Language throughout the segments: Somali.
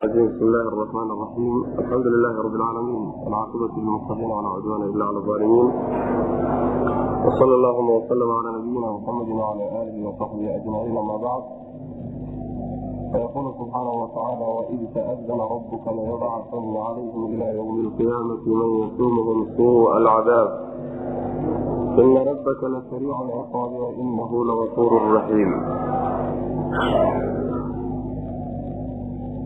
بسم الله الرحمن الرحيم الحمد لله رب العالمين والعاقبة للمتقين ولا عدوان إلا على الظالمين وصلى اللهم وسلم على نبينا محمد وعلى آله وصحبه أجمعين أما بعد فيقول سبحانه وتعالى وإذ تأذن ربك ليبعثن عليهم إلى يوم القيامة من يسومهم سوء العذاب إن ربك لسريع العقاب وإنه لغفور رحيم.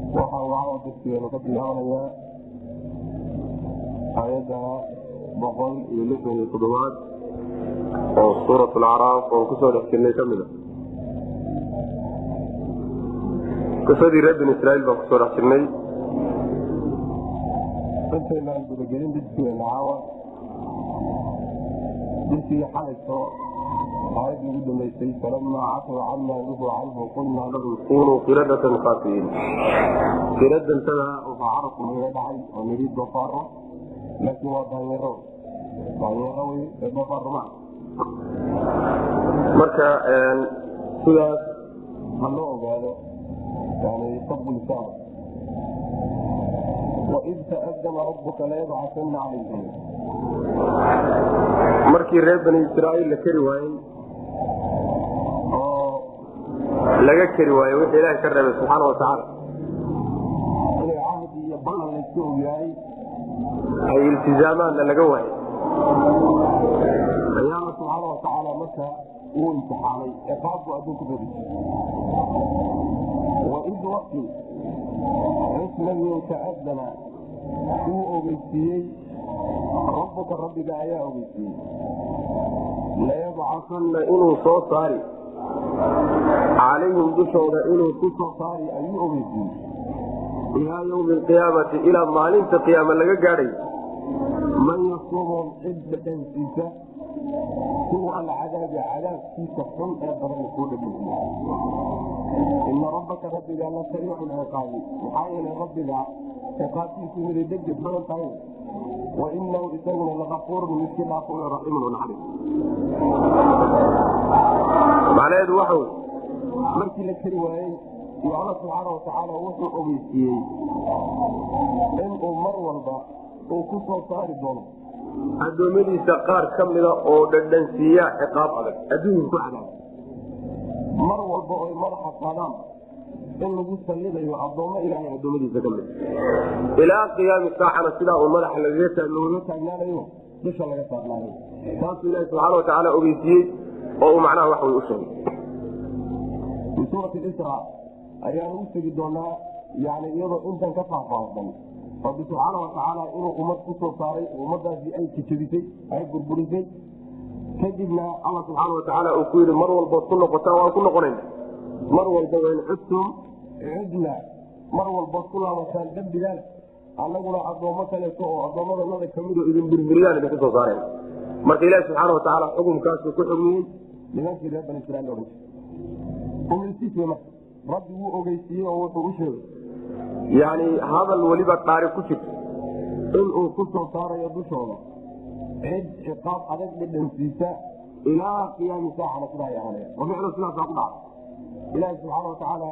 Waxa uu caawa darsigeenu ka bilaabanayaa aayadda 167aad oo suurat alacraaf oon kusoo dhex jirnay ka mid a qisadii reer bani Israa'iil baan kusoo dhex jirnay. Intaynaan gudagelin darsigeena caawa, darsigii xalayso aayaddii ugu dambeysay falamaa cataw camaa nuhuu canhu qulnaa lahum kunuu qiradatan khaasi'iin. Qiradantada wuxuu carabku naga dhacay oo nidhi doofaaro, laakiin waa daanyeero, daanyeero wey ee doofaaro maa. Marka sidaas ha loo ogaado, yani sabqu lisaana. Waid ta'adana rabbuka layabcasanna calayhim. Markii reer bani Israa'iil la keri waayey oo laga keri waayey wixii Ilaahay ka reebay subxaana watacaala, inay cahdi iyo ballan laysku ogyahay ay iltizaamaanna laga waayey, ayaa Alla subxaana watacaala marka uu imtixaanay, ciqaab buu adduunku soo dejiyey. Waid waqti cus nabigow ta'adana uu ogeysiiyey rabbuka, rabbiga ayaa ogeysiiyey, layabcasanna inuu soo saari, calayhim dushooda inuu ku soo saari ayuu ogeysiiyey, ilaa yawmi alqiyaamati, ilaa maalinta qiyaama laga gaadhay, man yasuumuhum, cid dhadhansiisa, suu'a alcadaabi, cadaabkiisa xun ee badan kuu dhadhansiiya. Ina rabbaka, rabbiga, la sariicu lciqaabi, maxaa yeelay rabbiga ciqaabtiisu miday degdeg badan tahay, wa inahu isaguna lakafuurun, midkii dhaafo, raxiimun oo naxariis. Macnaheedu waxa wey markii la keri waayey iyo Alla subxaana watacaala wuxuu ogeysiiyey inuu mar walba uu ku soo saari doono addoommadiisa qaar ka mida oo dhadhansiiya ciqaab adag, adduunka ku cadaab. Mar walba oy madaxa qaadaan in lagu sallidayo addoommo Ilaahay addoommadiisa ka mid, ilaa qiyaami saacana sidaa uu madaxa lagaga taagnaanayo, dusha laga saarnaanayo. Taasuu Ilahi subxaana watacaala ogeysiiyey oo uu macnaha wax way u sheegay. Fi suurati Isra ayaan ugu tegi doonaa, yani iyadoo intan ka faahfaahsan, Rabbi subxaana watacaala inuu ummad ku soo saaray, ummadaasi ay jejebisay, ay burburisay, kadibna Alla subxaana watacaala uu ku yidhi mar walbood ku noqotaan waan ku noqonayna, mar walba wain cudtum cudna, mar walbood ku laabataan dembigaan, annaguna addoommo kaleeto oo addoommadanada kamidoo idin burburiyaan idinku soo saareen. Marka Ilahi subxaana watacaala xukumkaasuu ku xugmiyey nimankii reer bani Israiil odhan jiray. Ogeysiis wey marka Rabbi wuu ogeysiiyey oo wuxuu u sheegay, yani hadal weliba dhaari ku jirto, inuu ku soo saarayo dushooda cid ciqaab adag dhadhansiisa, ilaa qiyaami saacana sidaa ay ahaanaya. Wa ficlu sidaasaa ku dhacay. Ilaahi subxaana watacaala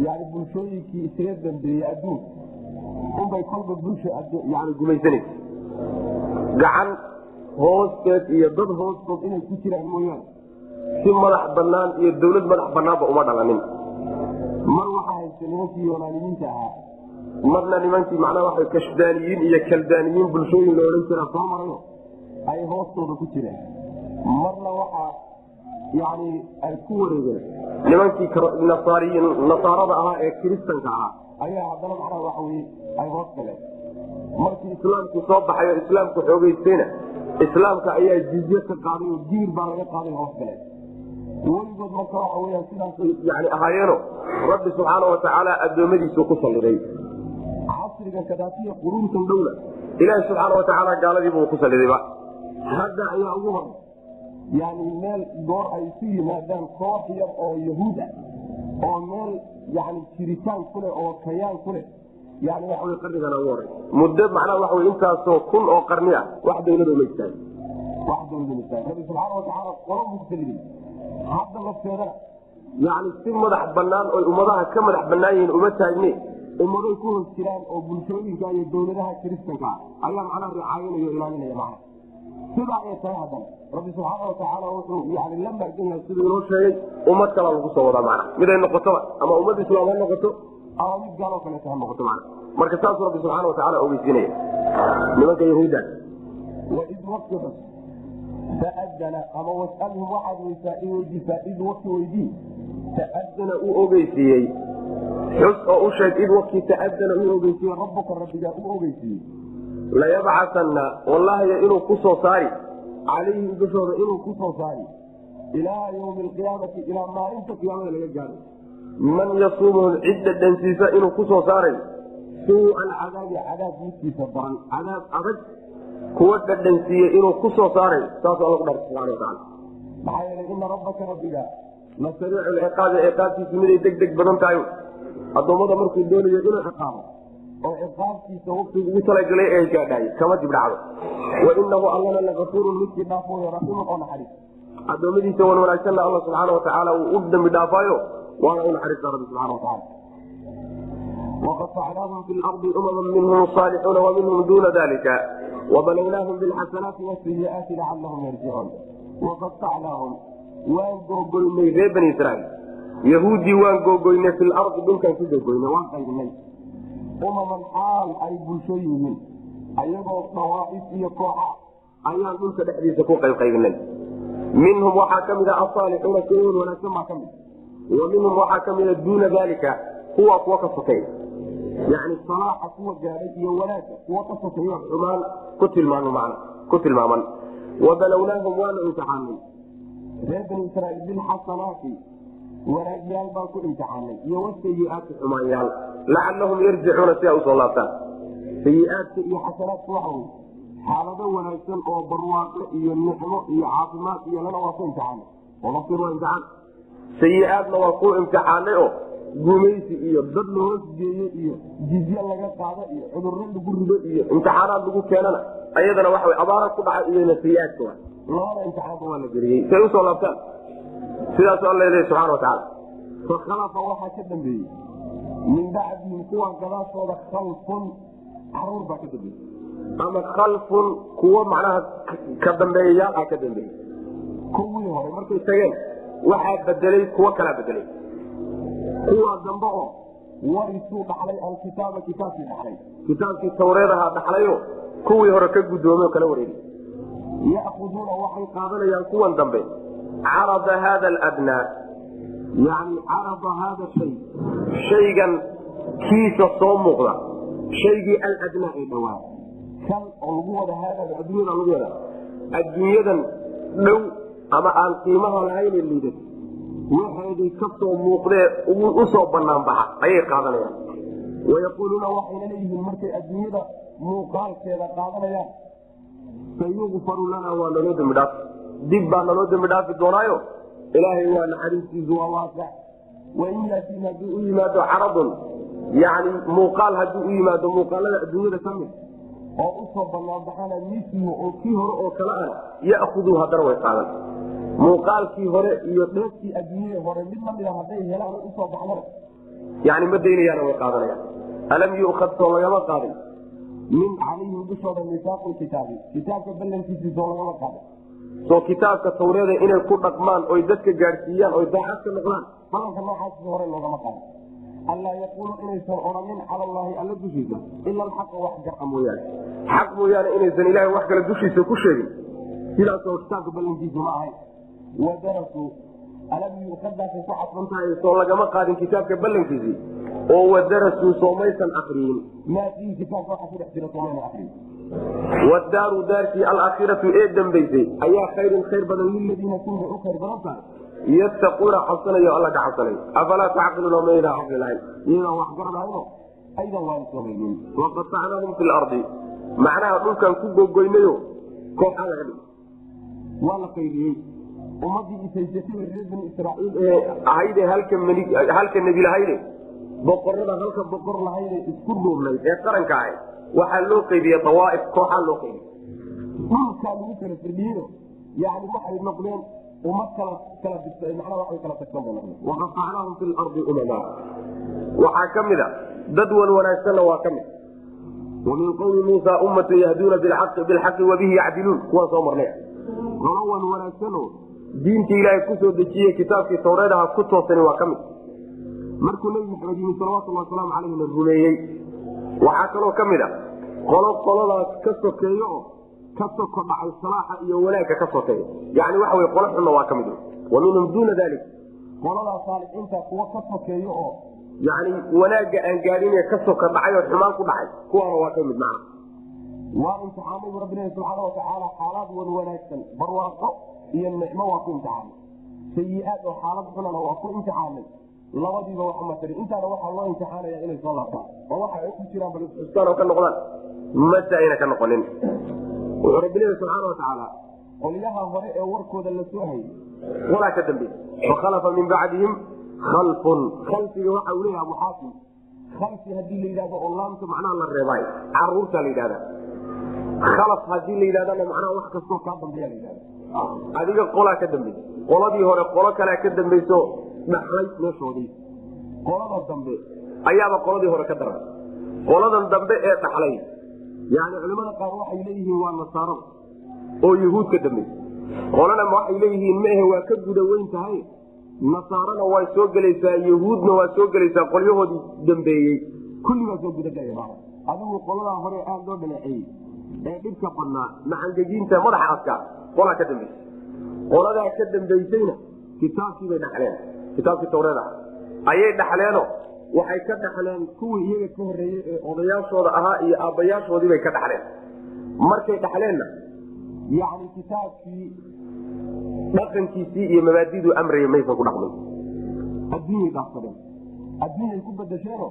yani bulshooyinkii isaga dambeeyey adduunka unbay kolba bulsha yani gumaysanaysa, gacan hoosteed iyo dad hoostood inay ku jiraan mooyaane, si madax banaan iyo dawlad madax banaanba uma dhalanin. Mar waxaa haysta nimankii Yunaaniyiinta ahaa, marna nimankii macnaha waxa Kashdaaniyiin iyo Kaldaaniyiin bulshooyin la odhan jiraa soo marayo ay hoostooda ku jireen, marna waxaa yani ay ku wareegeen nimankii nasaariyiin, nasaarada ahaa ee kiristanka ahaa ayaa haddana macnaha waxa weye ay hoos galeen. Markii islaamku soo baxay oo islaamku xoogeystayna, islaamka ayaa jizye ka qaaday oo giir baa laga qaaday, hoos galeen weligood. Marka waxa weyaan sidaasay yani ahaayeeno Rabbi subxaana watacaala addoommadiisu ku salliday. Casrigan kadaasiya quruuntan dhowna Ilaahi subxaana watacaala gaaladiibuu ku sallidayba. Hadda ayaa ugu horay yani meel goor ay isu yimaadaan koox yar oo yahuud ah oo meel yani jiritaan ku leh oo kayaan ku leh, yani waxa wey qarnigana ugu horay muddo macnaha waxa wey intaasoo kun oo qarni ah wax dawlada uma istaagin, wax dawlada uma istaagin. Rabbi subxaana watacaala qolo buu ku salliday. Hadda lafteedana Yani si madax banaan oy ummadaha ka madax banaan yihiin uma taagne, ummaday ku hoos jiraan oo bulshooyinka iyo dowladaha kiristanka ayaa macnaha ricaayinaya o ilaalinaya. Macna sidaa ay tahay haddana Rabbi subxaana watacaala wuxuu yani la maargan yahay, siduu inoo sheegay, ummad kalaa lagu soo wadaa. Macna miday noqotoba, ama ummad islaam ha noqoto ama mid gaaloo kaleeto ha noqoto. Macna marka saasuu Rabbi subxaana watacaala ogeysiinaya nimanka yahuudda. Waid waqti xus taadana, ama wasalhum waxaad weysaa weydiisaa, id waqti weydii ta'adana uu ogeysiiyey. Xus oo u sheeg id waqti ta'adana uu ogeysiiyey Rabbuka, Rabbigaa u ogeysiiyey, layabcasanna, wallaahi inuu ku soo saari, calayhim dushooda inuu ku soo saari, ilaa yawmi alqiyaamati, ilaa maalinta qiyaamada laga gaaro, man yasuumuhum, cid dhadhansiisa inuu ku soo saaray, suua alcadaabi, cadaab midkiisa daran, cadaab adag kuwa dhadhansiiye inuu ku soo saaray. Saasuu Alla ku dhartay subxana watacala. Maxaa yeelay ina rabbaka, Rabbiga, la sariicu lciqaabi, ciqaabtiisu miday deg deg badan tahay. Addoommada markuu doonayo inuu ciqaabo oo ciqaabtiisa waqtigu ugu talagalay ee gaadhaay kama dib dhacdo. Wa inahu Allana lakafuurun, midkii dhaafooyo, raxiimun, oo naxariis. Addoommadiisa wan wanaagsanna Alla subxaana watacaala uu u dambi dhaafaayo, waana u naxariista Rabbi subxana watacala. Waqatacnaahum fi lardi umaman, minhum asaalixuuna waminhum duuna dalika, wabalownaahum bilxasanaati wasayiaati lacalahum yarjicuun. Waqatacnaahum, waan googoynay reer Bani Israiil, yahuuddii waan googoynay, fi lardi, dhulkaan ku googoynay, waan qaybinay, umaman, xaal ay bulsho yihiin, ayagoo dhawaa'if iyo kooxa ayaan dhulka dhexdiisa ku qaybqaybinay. Minhum waxaa ka mid a asaalixuuna, kuwa wanaagsan baa ka mid, wa minhum waxaa ka mida duuna dalika, kuwa kuwa ka sokeeya, yani salaaxa kuwa gaadhay iyo wanaagga kuwa ka sokeeyo xumaan ku tilmaam man ku tilmaaman. Wabalownaahum, waanu imtixaanay reer Bani Israaiil, bilxasanaati, wanaagyaal baan ku imtixaanay, iyo wasayiaati, xumaanyaal, lacalahum yarjicuuna, si ay usoo laabtaan. Sayiaadka iyo xasanaadka waxa wey xaalado wanaagsan oo barwaaqo iyo nicmo iyo caafimaad iyo lana waa ku imtixaanay oo laftir waa imtixaan. Sayi-aadna waa ku imtixaanay oo gumaysi iyo dad la hoos geeye iyo jizye laga qaado iyo cudurro lagu rido iyo imtixaanaad lagu keenana, ayadana waxa wey abaara ku dhacay iyona sayi-aadka waa labada imtixaanba waa la geliyey si ay usoo laabtaan. Sidaasu Alla leeyahy subxana watacaala. Fakhalafa, waxaa ka dambeeyey, min bacdihim, kuwa gadaashooda, khalfun, caruur baa ka dambeeyey, ama khalfun, kuwo macnaha ka dambeeyayaal ah ka dambeeyey. Kuwii hore markay tageen waxaa bedelay kuwo kalaa bedelay, kuwaa dambe oo warisuu dhaxlay, alkitaaba, kitaabkii dhaxlay, kitaabkii tawreed ahaa dhaxlayo, kuwii hore ka guddoomay oo kala wareegay. Ya'khuduuna, waxay qaadanayaan kuwan dambe, carada haada aladnaa, yani carada haada shay, shaygan kiisa soo muuqda, shaygii aladnaa ee dhowaa, kan oo lagu wada haada adduunyada lagu wada, adduunyadan dhow ama aan qiimaha lahayne liidan, waxeedii ka soo muuqdee usoo banaan baxa ayay qaadanayaan. Wayaquuluuna, waxayna leeyihiin markay adduunyada muuqaalkeeda qaadanayaan, sayukfaru lana, waa naloo dembi dhaafi, dib baa naloo dembi dhaafi doonaayo, Ilaahay waa naxariistiisu waa waasac. Wain yaatiim, hadduu u yimaado, caradun, yani muuqaal hadduu u yimaado, muuqaalada adduunyada ka mid oo usoo banaan baxana, mislu, oo kii hore oo kale ana, ya'khuduu, haddana way qaadan. Muuqaalkii hore iyo dheeftii adduunyada hore mid lamida hadday helaan usoo baxdana, yani ma daynayaana, way qaadanayaan. Alam yu'khad, soo lagama qaadin, min calayhim, dushooda, misaaqu kitaabi, kitaabka ballankiisii soo lagama qaadin? Soo kitaabka tawreeda inay ku dhaqmaan oy dadka gaadhsiiyaan oy daacad ka noqdaan, ballanka noocaas hore loogama qaadin? Anlaa yaquulu, inaysan odhanin, cala allaahi, Alla dushiisa, ila alxaqa, wax gara mooyaane, xaq mooyaane inaysan Ilahay wax kale dushiisa ku sheegin, sidaasoo kitaabka ballankiisu ma ahayn? Wadarasuu, alam yu'khadaasay ku cadfan tahay, soo lagama qaadin kitaabka ballankiisii? Oo wadarasuu, soo maysan akriyin, maa fiihi, kitaabka waxa ku dhex jira soomayna akriyin? Wadaaru, daarkii, alaakhiratu, ee dambaysay, ayaa khayrun, khayr badan, liladiina, kuway u khayr badan tahay, yattaquuna, cabsanayo, Alla ka cabsanayo. Afalaa tacqiluuna, maydaan caqli lahayn, iyadan wax garanahayno aydan waan samaynin. Waqatacnaahum fi lardi, macnaha dhulkan ku gogoynayo, kooxaa laga dhigay, waa la qaybiyey ummadii isaysatay reer Bani Israaiil ee ahayde halka halka nebi lahayde, boqorada halka boqor lahayde, isku duubnayd ee qaranka ahayd, waxaa loo qaybiyey awaaif, kooxaa loo qaybiyey, dhulkaa lagu kala firdhiyeyo, yani waxay noqdeen Ummad kala kala digto, macnaha waxay kala tagsan buu noqday. Waqatacnaahum fi lardi umama. Waxaa ka mid a dad wan wanaagsanna waa ka mid. Wa min qowmi Muusa ummatun yahduuna bilxaqi wabihi yacdiluun, kuwaan soo marnay. Qolo wan wanaagsanoo diintii Ilaahay kusoo dejiyey, kitaabkii Tawreedaha ku toosani, waa ka mid. Markuu Nebi Maxamed yimi salawatullahi wasalaamu caleyhna rumeeyey. Waxaa kaloo ka mid a qolo qoladaas ka sokeeyo oo ka soko dhacay, salaaxa iyo wanaagga ka sokeeya, yani waxa wey qolo xunna waa ka mid. Wa minhum duuna dalik, qoladaas saalixiinta kuwa ka sokeeyo oo yani wanaagga aan gaadhin ka soka dhacay oo xumaan ku dhacay, kuwaana waa ka mid. Macna waa imtixaanay bu rabbi lehi subxaana watacaala. Xaalaad wan wanaagsan, barwaaqo iyo nicmo waa ku imtixaanay, sayi-aad oo xaalad xunana waa ku imtixaanay. Labadiiba wax ma tarin. Intaana waxaa loo imtixaanaya inay soo laabtaan oo waxa ay ku jiraan bal isxustaan oo ka noqdaan, mase ayna ka noqonin. Wuxuu rabbi leeyahy subxaana watacaala, qolyaha hore ee warkooda la soo hayay walaa ka dambeeyey, fakhalafa min bacdihim khalfun. Khalfiga waxa uu leeyahay Abu Xaatim, khalfi haddii la yidhahdo oo laamta macnaha la reebaay, caruurta la yidhahda. Khalaf haddii la yidhahdana macnaha wax kastoo kaa dambeeya la yidhahda. Adiga qolaa ka dambeysay, qoladii hore qolo kalea ka dambayso dhaxlay meeshoodii. Qolada dambe ayaaba qoladii hore ka daran. Qoladan dambe ee dhaxlay, yani culimada qaar waxay leeyihiin waa nasaarada oo yahuud ka dambeysay. Qolana waxay leeyihiin maehe, waa ka guda weyn tahay, nasaarana waa soo gelaysaa, yahuudna waa soo gelaysaa, qolyahoodii dambeeyey kulli baa soo gudagelaya. Adigu qoladaa hore aada loo dhaleeceeyey ee dhibka badnaa, macangegiinta madaxa adkaa, qolaa ka dambeysay. Qoladaa ka dambaysayna kitaabkii bay dhaxleen, kitaabkii Tawreed ah ayay dhaxleeno. Waxay ka dhaxleen kuwii iyaga ka horreeyey ee odayaashooda ahaa iyo aabbayaashoodii bay ka dhaxleen. Markay dhaxleenna, yacni kitaabkii dhaqankiisii iyo mabaadiduu amraya maysan ku dhaqmin. Adduunyay dhaafsadeen, adduunyay ku badasheeno.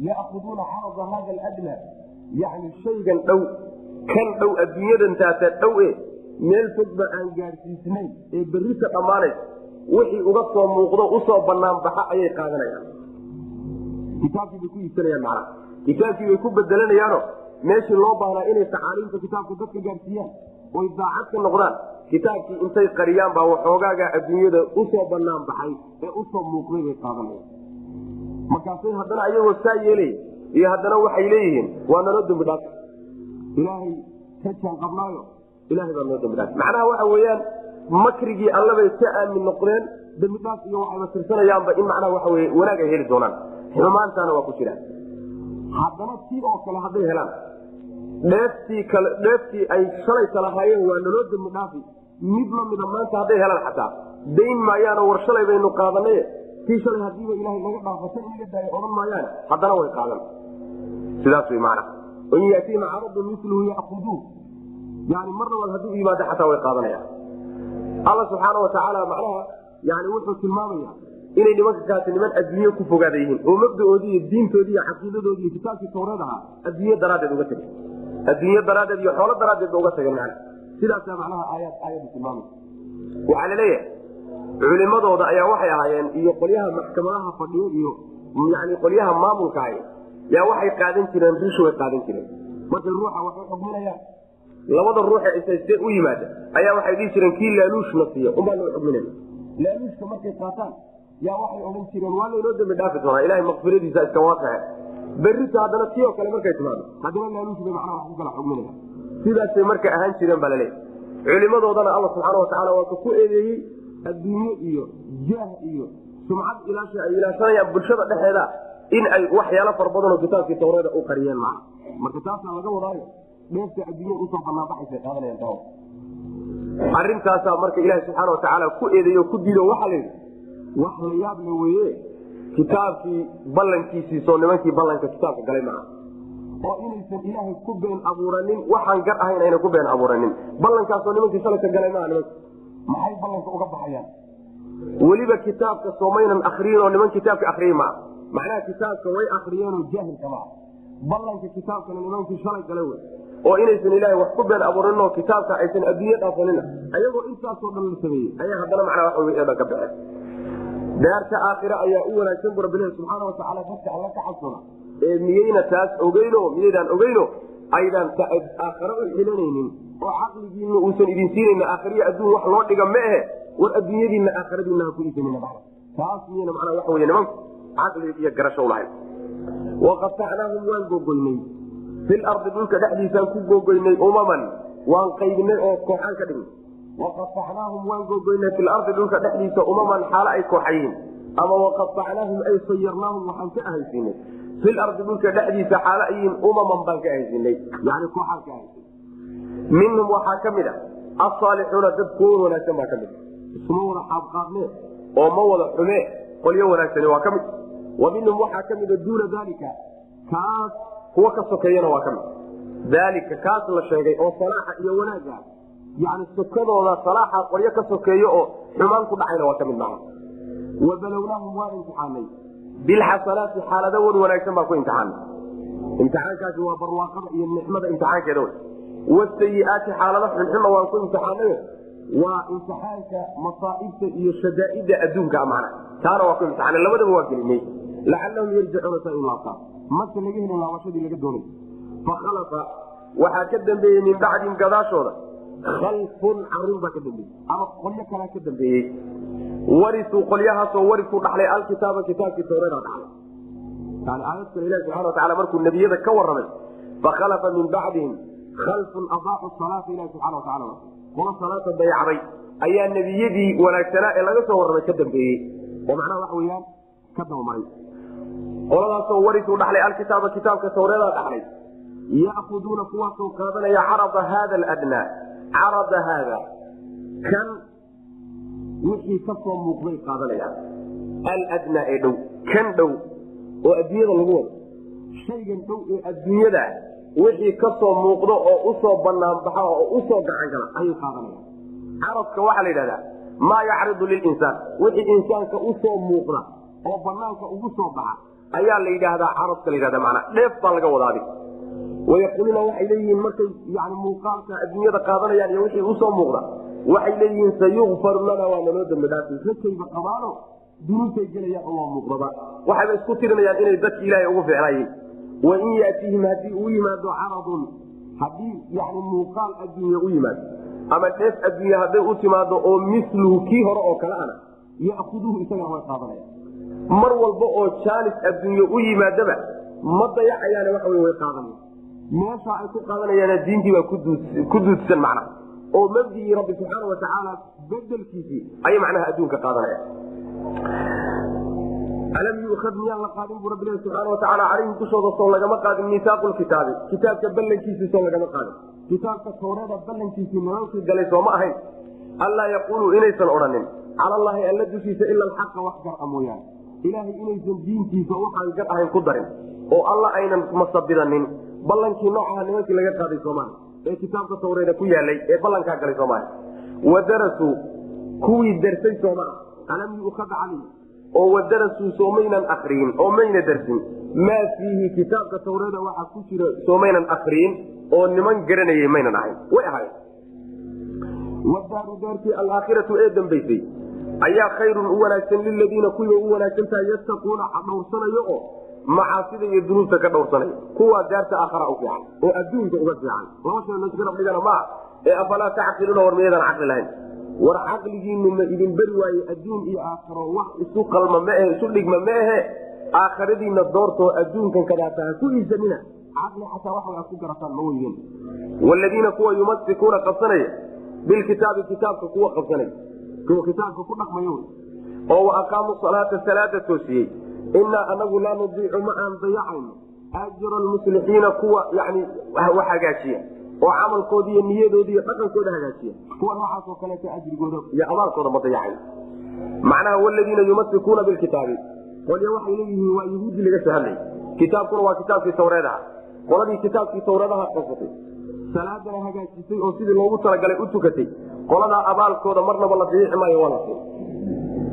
Ya'khuduuna carada hada aladna, yacni shaygan dhow, kan dhow, adduunyadan taasa dhow e meel fogba aan gaadhsiisnayn ee berrita dhammaanaysa, wixii uga soo muuqdo usoo banaan baxa ayay qaadanayaan. Kitaabkii bay ku iibsanayaan, macnaha kitaabkii bay ku bedelanayaano. Meeshii loo baahnaa inay tacaaliimta kitaabka dadka gaadhsiiyaan oy daacad ka noqdaan, kitaabkii intay qariyaan baa waxoogaaga adduunyada usoo banaan baxay ee usoo muuqday bay qaadanayaan. Markaasay haddana ayagoo saa yeelay iyo haddana waxay leeyihiin waa naloo dembi dhaaf, Ilaahay ka jaan qabnaayo, Ilahay baa noo dembi dhaaf. Macnaha waxa weeyaan makrigii allabay ka aamin noqdeen, dembi dhaaf iyo waxayba tirsanayaanba in macnaha waxa weye wanaag ay heli doonaan, xumaantaana waa ku jiraan. Haddana tii oo kale hadday helaan, dheeftii kale, dheeftii ay shalayta lahaayeen waa naloo dembi dhaafi, mid lamida maanta hadday helaan xataa dayn maayaanoo war shalay baynu qaadanaye, tii shalay hadiiba Ilaahay naga dhaafo ta inaga daayo odhan maayaan, haddana way qaadan. Sidaas way macna. In yaatiihim caradun miluhu ya'khuduuh, yani mar labaad hadduu yimaado xataa way qaadanayaan. Alla subxaana watacaala macnaha yani wuxuu tilmaamaya inay nimanka kaasi niman adduunye ku fogaada yihiin oo mabdaoodii iyo diintoodii iyo caqiidadoodii iyo kitaabkii Tawreed ahaa adduunye daraaddeed uga tegay, adduunye daraaddeed iyo xoolo daraaddeed ba uga tageen. Macna sidaasaa macnaha aayaad aayaddu tilmaamaysa. Waxaa laleeyahay culimadooda ayaa waxay ahaayeen iyo qolyaha maxkamadaha fadhiyo iyo yani qolyaha maamulka ahy yaa waxay qaadan jireen rishi, way qaadan jireen. Markay ruuxa wax u xugminayaan, labada ruuxe isaystee u yimaada ayaa waxay dhihi jireen kii laaluushna siiya unbaa loo xugminaya. Laaluushka markay qaataan yaa waxay odhan jireen waa laynoo dembi dhaafi doonaa, Ilahay makfiradiisa iska waasaxe. Berrita haddana tii oo kale markay timaado haddana laaluush bay macnaha wax ku kala xugminaya. Sidaasay marka ahaan jireen baa laleeyahy. Culimadoodana Alla subxaana watacaala waa ka ku eedeeyey adduunye iyo jaah iyo sumcad ilaasha ay ilaashanayaan bulshada dhexeeda in ay waxyaalo fara badan oo kitaabkii Tawreeda u qariyeen. Macna marka taasaa laga wadaayo, dheefta adduunya usoo banaanbaxaysa qaadanayaan. Taa arrintaasaa marka Ilaahi subxaana watacaala ku eedeeyo ku diido. Waxaa la yidhi wax la yaab la weeye, kitaabkii ballankiisii soo nimankii ballanka kitaabka galay maca oo inaysan Ilaahay ku been abuuranin, waxaan gar ahayn ayna ku been abuuranin, ballankaasoo nimankii shalayka galay maaha. Nimanka maxay ballanka uga baxayaan? Weliba kitaabka soomaynan akriyin oo niman kitaabka akriyey maa. Macnaha kitaabka way akriyeenoo jaahilka maa. Ballanka kitaabkana nimankii shalay galay wey oo inaysan Ilaahay wax ku been abuuranin oo kitaabka aysan adduunye dhaafanina, ayagoo intaasoo dhan la sameeyey ayaa haddana macnaa waxa wey dhan ka baxeen. Daarta aakhira ayaa u wanaagsan bu rabbilahi subxaana watacaala dadka Alla ka cabsada ee miyayna taas ogeyno, miyaydaan ogeyno, aydaan aakhare u xilanaynin oo caqligiina uusan idin siinayna? Aakhiriya adduun wax loo dhiga ma ahe. War adduunyadiinna aakhiradiinna ha ku iibsanina macna. Taas miyana macnaa waxa weye nimanku caqli iyo garasho u lahayn. Waqatacnaahum waan gogoynay fil ardi, dhulka dhexdiisaan ku gogoynay, umaman waan qaybinay oo kooxaan ka dhignay. Waqatacnaahum waan gogoynay fil ardi, dhulka dhexdiisa, umaman xaalo ay kooxayiin, ama waqatacnaahum ay sayarnaahum waxaan ka ahaysiinay, fil ardi dhulka dhexdiisa xaalo ayiin umaman baan ka ahaysiinay, yani kooxaan ka ahaysiinay. Minhum waxaa ka mid a asaalixuuna, dad kuwo wanaagsan baa ka mid a, isma wada xaabqaadne oo ma wada xumee, qolyo wanaagsani waa ka mid. Wa minhum waxaa ka mida duuna daalika, kaas kuwa ka sokeeyana waa ka mid. Daalika kaas la sheegay oo salaaxa iyo wanaagga, yani sokadooda salaaxa qolyo ka sokeeyo oo xumaan ku dhacayna waa ka mid macna. Wabalownaahum waan imtixaanay bilxasanaati, xaalado wan wanaagsan baan ku imtixaanay. Imtixaankaasi waa barwaaqada iyo nicmada imtixaankeeda wey. Wasayiaati, xaalado xunxunna waan ku imtixaanay, waa imtixaanka masaaibta iyo shadaaida adduunka macna, taana waa ku imtixaanay, labadaba waa gelinay. Lacalahum yarjicuuna, sa u laabtaan marka laga helin laabashadii laga doonay. Fakhalafa waxaa ka dambeeyey min bacdihim gadaashooda khalfun, caruur baa ka dambeeyey ama qolyo kalaa ka dambeeyey. Warisuu, qolyahaasoo warisuu dhaxlay alkitaaba, kitaabkii tawreeda dhaxlay. Yani aayad kale ilahi subxana watacala markuu nebiyada ka warramay, fakhalafa min bacdihim khalfun adaacu salaata, ilahi subxana watacala qolo salaata dayacday ayaa nebiyadii wanaagsanaa ee laga soo warramay ka dambeeyey, oo macnaha waxa weeyaan ka dabamaray. Qoladaasoo warisuu dhaxlay alkitaaba, kitaabka tawreedaa dhaxlay. Ya'khuduuna kuwaasoo qaadanaya carada haada aladnaa, carada haada kan wixii ka soo muuqday qaadanayaan, aladnaa ee dhow, kan dhow oo adduunyada lagu wado, shaygan dhow ee adduunyada wixii ka soo muuqdo oo usoo banaanbaxa oo usoo gacan gala ayay qaadanayaan. Caradka waxaa la yidhahdaa maa yacridu lilinsaan, wixii insaanka usoo muuqda oo banaanka ugu soo baxa ayaa la yidhaahdaa caradka la yidhahda, macnaa dheef baa laga wadaadi. Wayaquuluuna waxay leeyihiin markay yani muuqaalka adduunyada qaadanayaan iyo wixii usoo muuqda, waxay leeyihiin sayukfaru lana, waa naloo dambi dhaafi, rakayba qabaano dunuubtay gelayaan oo waa muuqdaba, waxayba isku tirinayaan inay dadki ilaahay ugu fiicnaayeen. Wain yaatihim haddii uu yimaado caradun, haddii yani muuqaal adduunya u yimaado ama dheef adduunya hadday u timaado oo miluhu kii hore oo kale ana, ya'khuduhu isagana way qaadanayaan. Mar walba oo jaanis adduunye u yimaadaba ma dayacayaane, waxa wey way qaadanayaan. Meeshaa ay ku qaadanayaana diintii baa ku duudsan macnaha, oo mabdigii rabbi subxaana watacaala bedelkiisii ayay macnaha adduunka qaadanayaan. Alam yuukad, miyaan la qaadin buu rabbi ilahi subxaana watacaala calayhim dushooda soo lagama qaadin miisaaqu lkitaabi, kitaabka ballankiisii soo lagama qaadin, kitaabka tawrada ballankiisii nimankii galay sooma ahayn, allaa yaquuluu inaysan odhanin cala allaahi alla dushiisa ila alxaqa, wax gar a mooyaane, ilaahay inaysan diintiisa waxaan gar ahayn ku darin oo alla aynan masabidanin. Ballankii noocaha nimankii laga qaaday soomaali ee kitaabka tawreeda ku yaalay ee ballankaa galay soomaali, wadarasuu kuwii darsay soomaa, alam yuukad calayhi oo wadarasuu soomaynan akriyin oo mayna darsin, maa fiihi kitaabka tawreeda waxa ku jira soomaynan akriyin oo niman garanayay maynan ahayn, way ahayn. Wadaaru daartii alaakhiratu ee dambaysay ayaa khayrun u wanaagsan liladiina kuwiiba u wanaagsan tahay yattaquuna dhowrsanayo oo macaasida iyo dunuubta ka dhowrsanaya, kuwaa daarta aakhara u fiican oo adduunka uga fiican. Laba shay laysgarab dhigana maaha ee afalaa tacqiluuna, war miyaydaan caqli lahayn? War caqligiinu ma idin beri waaye? Adduun iyo aakharo wax isu qalma ma ahe, isu dhigma ma ahe. Aakhiradiina doortoo adduunkan kadaata ha ku iibsanina, caqli xataa wax aad ku garataan ma weydeen. Wladiina kuwa yumasikuuna qabsanaya bilkitaabi, kitaabka kuwa qabsanaya, kuwa kitaabka ku dhaqmaya wey, oo wa aqaamuu salaata, salaada toosiyey, inaa anagu laa nudiicu ma aan dayacayno ajra almuslixiina, kuwa yani wax hagaajiya oo camalkooda iyo niyadooda iyo dhaqankooda hagaajiya, kuwa noocaas oo kaleeta ajrigooda iyo abaalkooda ma dayacayno macnaha. Wladiina yumasikuuna bilkitaabi, qolyo waxay leeyihiin waa yahuudi laga soo hadlayay, kitaabkuna waa kitaabkii tawreedaha. Qoladii kitaabkii tawreedaha qabsatay, salaadana hagaajisay oo sidii loogu talagalay u tukatay, qoladaa abaalkooda marnaba la dayici maayo, waa la siin.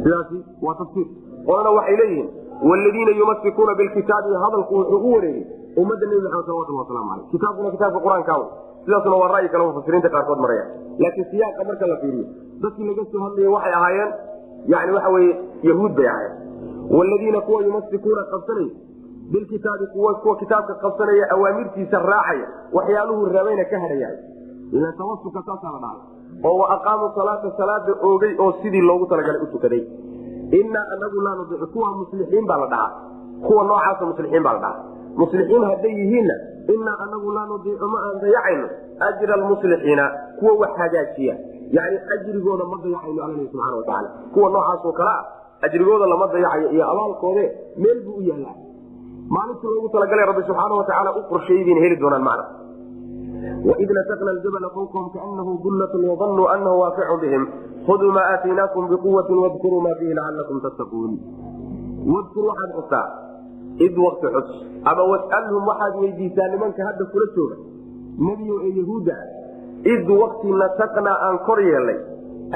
Sidaasi waa tafsiir. Qolana waxay leeyihiin wladiina yumasikuuna bilkitaabi, hadalku wuxuu u wareegay ummadda nebi maxamed salawatulli waslamu aleyh, kitaabkuna kitaabka qur-aanka wey. Sidaasna waa ra'yi kale mufasiriinta qaarkood maraya, laakiin siyaaqa marka la fiiriyo dadkii laga soo hadlayay waxay ahaayeen yani waxa weye yahuud bay ahaayeen. Wladiina kuwa yumasikuuna qabsanaya bilkitaabi, kuwa kitaabka qabsanaya, awaamirtiisa raacaya, waxyaaluhu reebayna ka hadhayahay, ila tawasuka saasaa la dhahay. Oo wa aqaamuu salaata, salaada oogay oo sidii loogu talagalay u tukaday. Innaa anagu laa nudiicu, kuwa muslixiin baa la dhahaa, kuwa noocaasa muslixiin baa la dhahaa. Muslixiin hadday yihiinna, innaa anagu laa nudiicu, ma aan dayacayno, ajra almuslixiina, kuwa wax hagaajiya, yani ajrigooda ma dayacayno. Alla subxana watacaala kuwa noocaasoo kale ah ajrigooda lama dayacayo iyo abaalkoode meel buu u yaallaa, maalintii loogu talagalay Rabbi subxaana watacaala u qorsheeyey bayna heli doonaan macna. Waid nataqna aljabala fawqahum kaanahu dullatun wadannuu anahu waaqicun bihim khuduu maa aataynaakum biquwatin wadkuruu maa fiihi lacalakum tattaquun. Wadkur, waxaad xustaa, id waqti xus, ama wasalhum, waxaad weydiisaa nimanka hadda kula jooga, nebiyow, ee yahuudda, id waqti nataqnaa, aan kor yeelnay,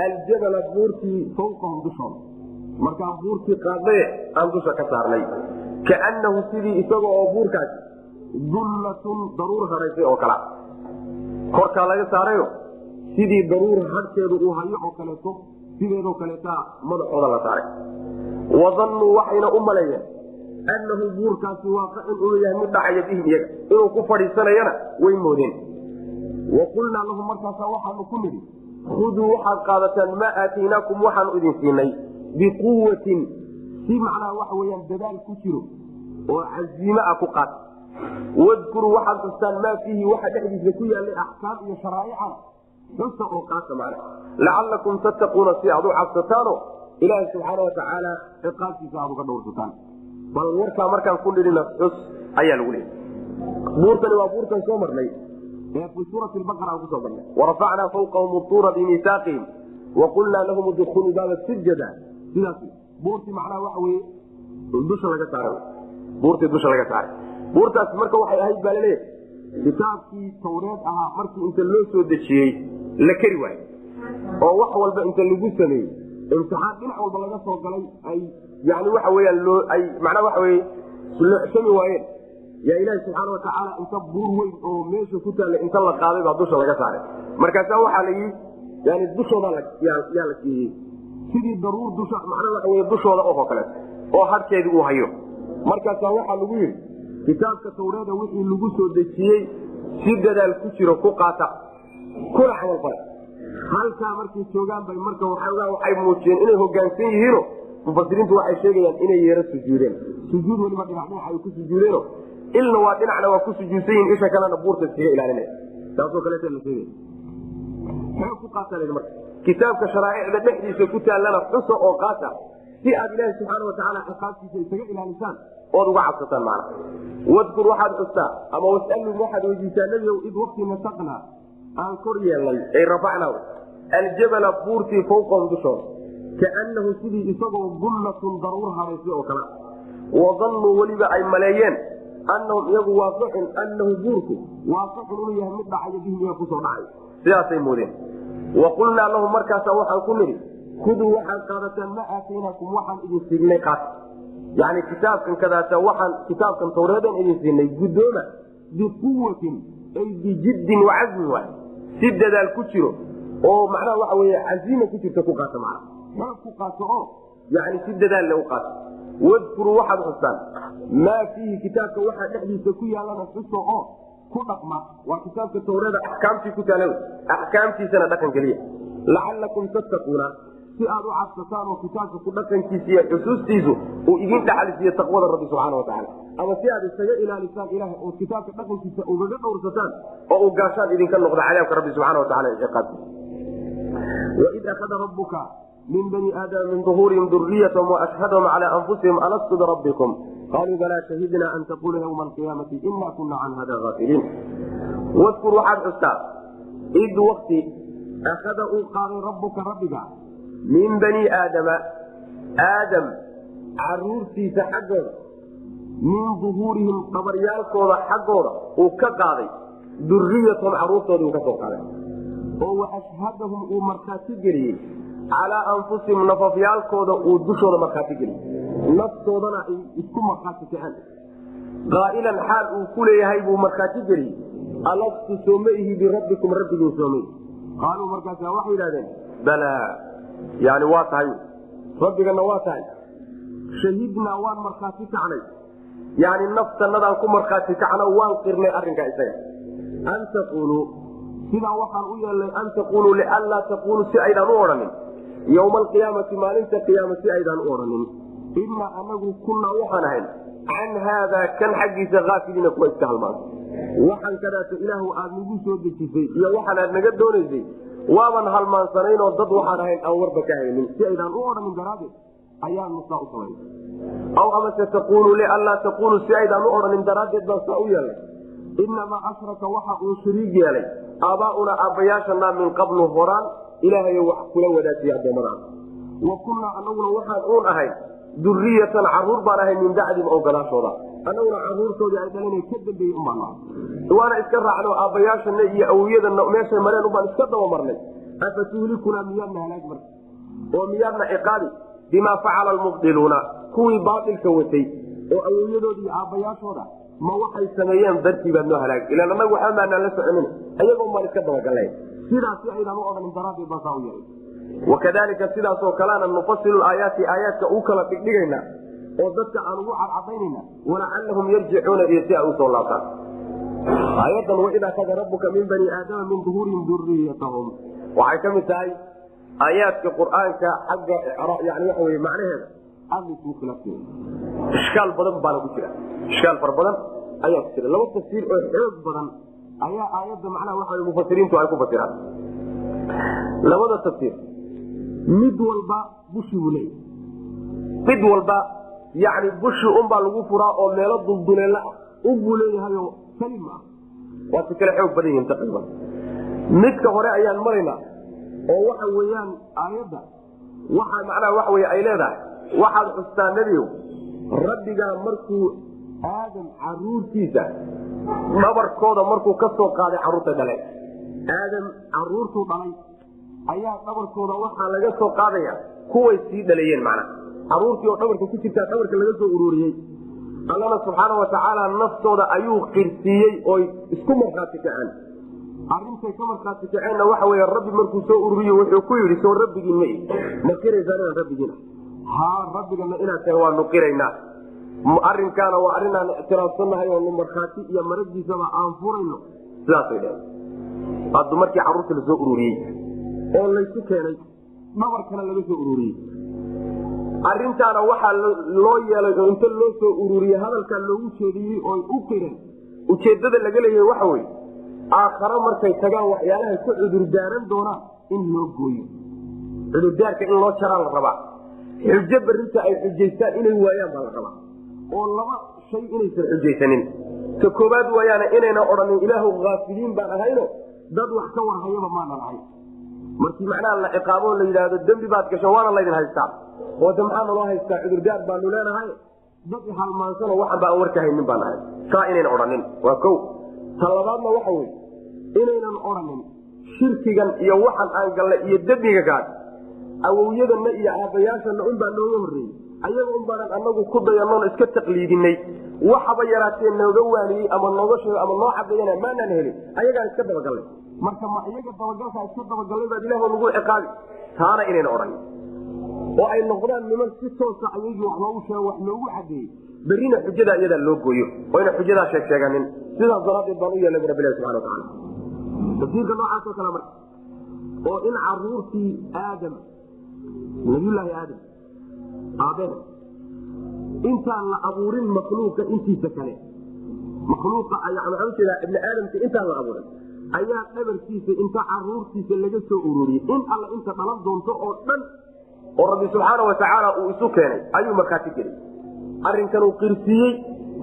aljabala, buurtii, fawqahum, dushooda. Markaan buurtii qaadnaye aan dusha ka saarnay, kaannahu, sidii isaga oo buurkaasi, dullatun, daruur haraysay oo kala, korkaa laga saarayo, sidii daruur hadhkeedu uu hayo oo kaleeto, sideedoo kaleetaa madaxooda la saaray. Wadannuu, waxayna u maleeyeen, annahu, buurkaasi, waaqicun, inuu yahay mid dhacaya, bihim, iyaga inuu ku fadhiisanayana way moodeen. Wa qulnaa lahum, markaasaa waxaanu ku nidhi, khuduu, waxaad qaadataan, maa aataynaakum, waxaanu idin siinay, biquwatin, si macnaha waxa weyaan dadaal ku jiro oo casiime ah ku qaata. Wadkuruu, waxaad xustaan, maa fiihi, waxa dhexdiisa ku yaallay axkaam iyo sharaaicana xusa oo qaata macnaha, lacalakum tattaquuna, si aad u cabsataano Ilaaha subxaana watacaala ciqaabtiisa aad uga dhowrsataan. Bal warkaa markaan ku nidhina xus ayaa lagu leeyay. Buurtani waa buurtan soo marnay ee fi suurati baqara aan kusoo marnay, warafacnaa fawqahum utuura bimiisaaqihim waqulnaa lahum udkhuluu baaba sujada. Sidaas buurtii macnaha waxa weye dusha laga saaray, buurtii dusha laga saaray. Buurtaas marka waxay ahayd baa laleeyahay kitaabkii Tawreed ahaa markii inta loo soo dejiyey la keri waayo, oo wax walba inta lagu sameeyey, imtixaan dhinac walba laga soo galay, ay yani waxa weyaan loo ay macnaha waxa weye loocsami waayeen, yaa Ilaahi subxaana watacaala inta buur weyn oo meesha ku taalla inta la qaaday baa dusha laga saaray. Markaasaa waxaa la yidhi, yani dushooda yaa la siiyey, sidii daruur dusha macnaha waxa wey dushooda oo kaleeto oo hadhkeedii uu hayo. Markaasaa waxaa lagu yidhi, kitaabka Tawreeda wixii lagu soo dejiyey si dadaal ku jiro ku qaata kuna camalfala. Halkaa markay joogaan bay marka waxoogaa waxay muujiyeen inay hogaansan yihiino. Mufasiriintu waxay sheegayaan inay yeero sujuudeen, sujuud weliba dhinac dhinac ay ku sujuudeeno, ilna waa dhinacna waa ku sujuudsan yihin, isha kalena buurta iskaga ilaalinaya. Taasoo kaleeta la sheegaya xoog ku qaata la marka kitaabka sharaa'icda dhexdiisa ku taallana xusa oo qaata, si aad Ilaahi subxaana watacaala ciqaabtiisa isaga ilaalisaan ood uga cabsataan macna. Wadkur, waxaad xustaa, ama wasalum, waxaad weydiisaa, nebigow, id waqti nasaqnaa, aan kor yeelnay, ay rafacnaa, aljabala, buurtii, fawqahum, dushooda, kaannahu, sidii isagoo, dullatun, daruur haraysay oo kale, wadannuu, weliba ay maleeyeen, annahum iyagu waaqicun, annahu, buurku, waaqicun, inuu yahay mid dhacayo, bihim, iyaga kusoo dhacay, sidaasay moodeen. Wa qulnaa lahum, markaasa waxaan ku nidhi, khuduu, waxaad qaadataan, maa aataynaakum, waxaan idin siinay qaata, yani kitaabkan kadaata, waxaan kitaabkan Tawreedan idin siinay guddooma, biquwatin, ay bijiddin wacazmin waay, si dadaal ku jiro oo macnaha waxa wey casiima ku jirta ku qaata, macna xoog ku qaato oo yani si dadaal le u qaato. Wadkuruu, waxaad xustaan, maa fiihi, kitaabka waxaa dhexdiisa ku yaallana xuso oo ku dhaqma. Waa kitaabka Tawreeda axkaamtii ku taala, axkaamtiisana dhaqan geliya, lacalakum tattaquuna, si aad u cabsataan oo kitaabka ku dhaqankiisa iyo xusuustiisu uu idin dhaxalisiiyo taqwada Rabbi subxaana watacaala, ama si aad isaga ilaalisaan Ilahay oo kitaabka dhaqankiisa ugaga dhowrsataan oo uu gaashaan idinka noqdo cadaabka Rabbi subxana watacala ciqaabtiisa. Waid akhada rabbuka min bani aadama min duhuurihim duriyatahum waashhadahum calaa anfusihim alastu birabbikum qaluu balaa shahidna an taqula ywma alqiyaamati ina kuna can hada aafiliin. Wadkur, waxaad xustaa, id wakti akhada, uu qaaday, rabbuka, rabbiga, min bani aadama, Aadam caruurtiisa xaggooda, min duhuurihim, dhabaryaalkooda xaggooda uu ka qaaday, duriyatahum, caruurtoodii uu ka soo qaaday, oo waashhadahum, uu markhaati geliyey, calaa anfusihim, nafafyaalkooda uu dushooda markhaati geliyey, naftoodana ay isku markhaati kaceen, qaa'ilan, xaal uu ku leeyahay buu markhaati geliyey, alastu, sooma ihi, birabbikum, rabbigiin soomay? Qaaluu, markaasa waxay yidhahdeen, balaa, yani waa tahay, rabbigana waa tahay, shahidnaa, waan markhaati kacnay, yani naftanadaan ku markhaati kacno, waan qirnay arrinkaa isaga, an taquuluu, Sidaa waxaan u yeelnay an taquluu lianlaa taquluu si aydaan u odhanin yowma alqiyaamati, maalinta qiyaama si aydaan u odhanin, innaa anagu kunnaa waxaan ahayn can haadaa kan xaggiisa haafiliina kuwa iska halmaanta. Waxaan kadaata ilaahu aad nagu soo dejisay iyo waxaan aad naga doonaysay waaban halmaansanaynoo dad waxaan ahayn aan warba ka haynin, si aydaan u odhanin daraaddeed ayaanu saa u samaynay. Aw amase taquluu lianlaa taquluu si aydaan u odhanin daraaddeed baan saa u yeelnay, inamaa ashraka waxa uu shariig yeelay aabaa'unaa aabbayaashanaa min qablu horaan ilaahayo wax kula wadaajiyay addoommadaas. Wa kunnaa anaguna waxaan uun ahayn duriyatan caruur baan ahay min bacdihim oo gadaashooda, annaguna caruurtoodii ay dhalinay ka dambeeyey umbaan waana iska raacno aabbayaashana iyo awiyadana meeshay mareen ubaan iska dabamarnay. Afa tuhlikunaa miyaadna halaag marka oo miyaadna ciqaabi bimaa facala almubdiluuna, kuwii baailka watay oo awowiyadoodi iyo aabbayaashooda ma waxay sameeyeen dartii baad noo halaag, ilaan annagu waxba maanaan la soconin, ayagoon baan iska dabagalnay. Sidaas si aydaan u odhanin daraaddeed baan saa u yeelay. Wakadalika sidaasoo kalena nufasilu aayaati aayaadka u kala dhigdhigaynaa oo dadka aan ugu cadcadaynayna, walacallahum yarjicuuna, iyo si ay usoo laabtaan. Aayadan waid akada rabbuka min bani aadama min duhuurihim duriyatahum waxay ka mid tahay aayaadka qur-aanka xagga yani waxa wey macnaheeda aad isugu khilaafsan, ishkaal badan baana ku jira, ishkaal fara badan ayaa ku jira. Laba tafsiir oo xoog badan ayaa aayadda macnaha waxa wey mufasiriintu ay ku fasiraan. Labada tafsiir mid walba bushi buu leeyahy, mid walba yani bushi unbaa lagu furaa oo meelo dulduleela ah unbuu leeyahayo kalim ah, waa si kale xoog badan yihiin taqriiban. Midka hore ayaan maraynaa oo waxa weeyaan aayadda waxa macnaha waxa wey ay leedahay, waxaad xustaa nebiyow rabbigaa markuu aadam caruurtiisa dhabarkooda markuu ka soo qaaday carruurta dhaleen, aadam caruurtuu dhalay ayaa dhabarkooda waxaa laga soo qaadaya kuway sii dhalayeen, macnaha caruurtii oo dhabarka ku jirtaa dhabarka laga soo ururiyey. Allana subxaana watacaala naftooda ayuu qirsiiyey oy isku markhaati kaceen. Arrintay ka markhaati kaceenna waxa wey rabbi markuu soo ururiye wuxuu ku yidhi, soo rabbigiin ma ma qiraysaan inaan rabbigiin? Haa, rabbigana inaad tahay waanu qiraynaa, arrinkaana waa arrinaan ictiraafsannahay oonu markhaati iyo maragiisaba aan furayno. Sidaasay dheheen. Haddu markii carruurta lasoo ururiyey oo laysu keenay dhabarkana laga soo ururiyey, arrintaana waxaa loo yeelay oo inta loo soo ururiyey hadalkaa loogu jeediyey oy u qireen, ujeeddada laga leeyahay waxa weye aakharo markay tagaan waxyaalahay ku cudurdaaran doonaan in loo gooyo, cudurdaarka in loo jaraa la rabaa, xujo berrinta ay xujaystaan inay waayaan baa la rabaa, oo laba shay inaysan xujaysanin. Ka koobaad waayaana inayna odhanin ilaahu haafiliin baan ahayno, dad wax ka warhayaba maanan ahay. Markii macnaha la ciqaabo la yidhaahdo dembi baad gasho waana laydin haystaa, oo de maxaa naloo haystaa, cudurdaar baanu leenahay, dad halmaansano waxan ba aan warka haynin baan ahay, saa inayna odhanin waa ko. Ta labaadna waxa wey inaynan odhanin shirkigan iyo waxan aan gallay iyo dembiga kaas awowyadanna iyo aabbayaashana unbaa nooga horreeyey, ayaga un baanan anagu ku dayanoon iska taqliidinay, waxaba yaraatee nooga waaniyey ama nooga sheego ama noo cadeeyana maanaan helin, ayagaan iska dabagallay. Marka ma iyaga dabagalkaa iska dabagallay baad ilaah nagu ciqaabi? Taana inayna odhanin oo ay noqdaan niman si toosa ayagii wax loogu sheego wax loogu cadeeyey, berrina xujadaa iyadaa loo gooyo oo yna xujadaa sheeg sheeganin. Sidaas daraaddeed baan u yeelay bu rabbilahi subxana watacala tafsiirka noocaasoo kale marka, oo in caruurtii aadam, nabiyulaahi aadam aabeen, intaan la abuurin makhluuqa intiisa kale, makhluuqa waxaan ujeedaa ibni aadamka intaan la abuurin ayaa dhabarkiisa inta caruurtiisa laga soo ururiyey in alla inta dhalan doonto oo dhan oo rabbi subxaana watacaala uu isu keenay ayuu markhaati geliyey, arrinkanuu qirsiiyey.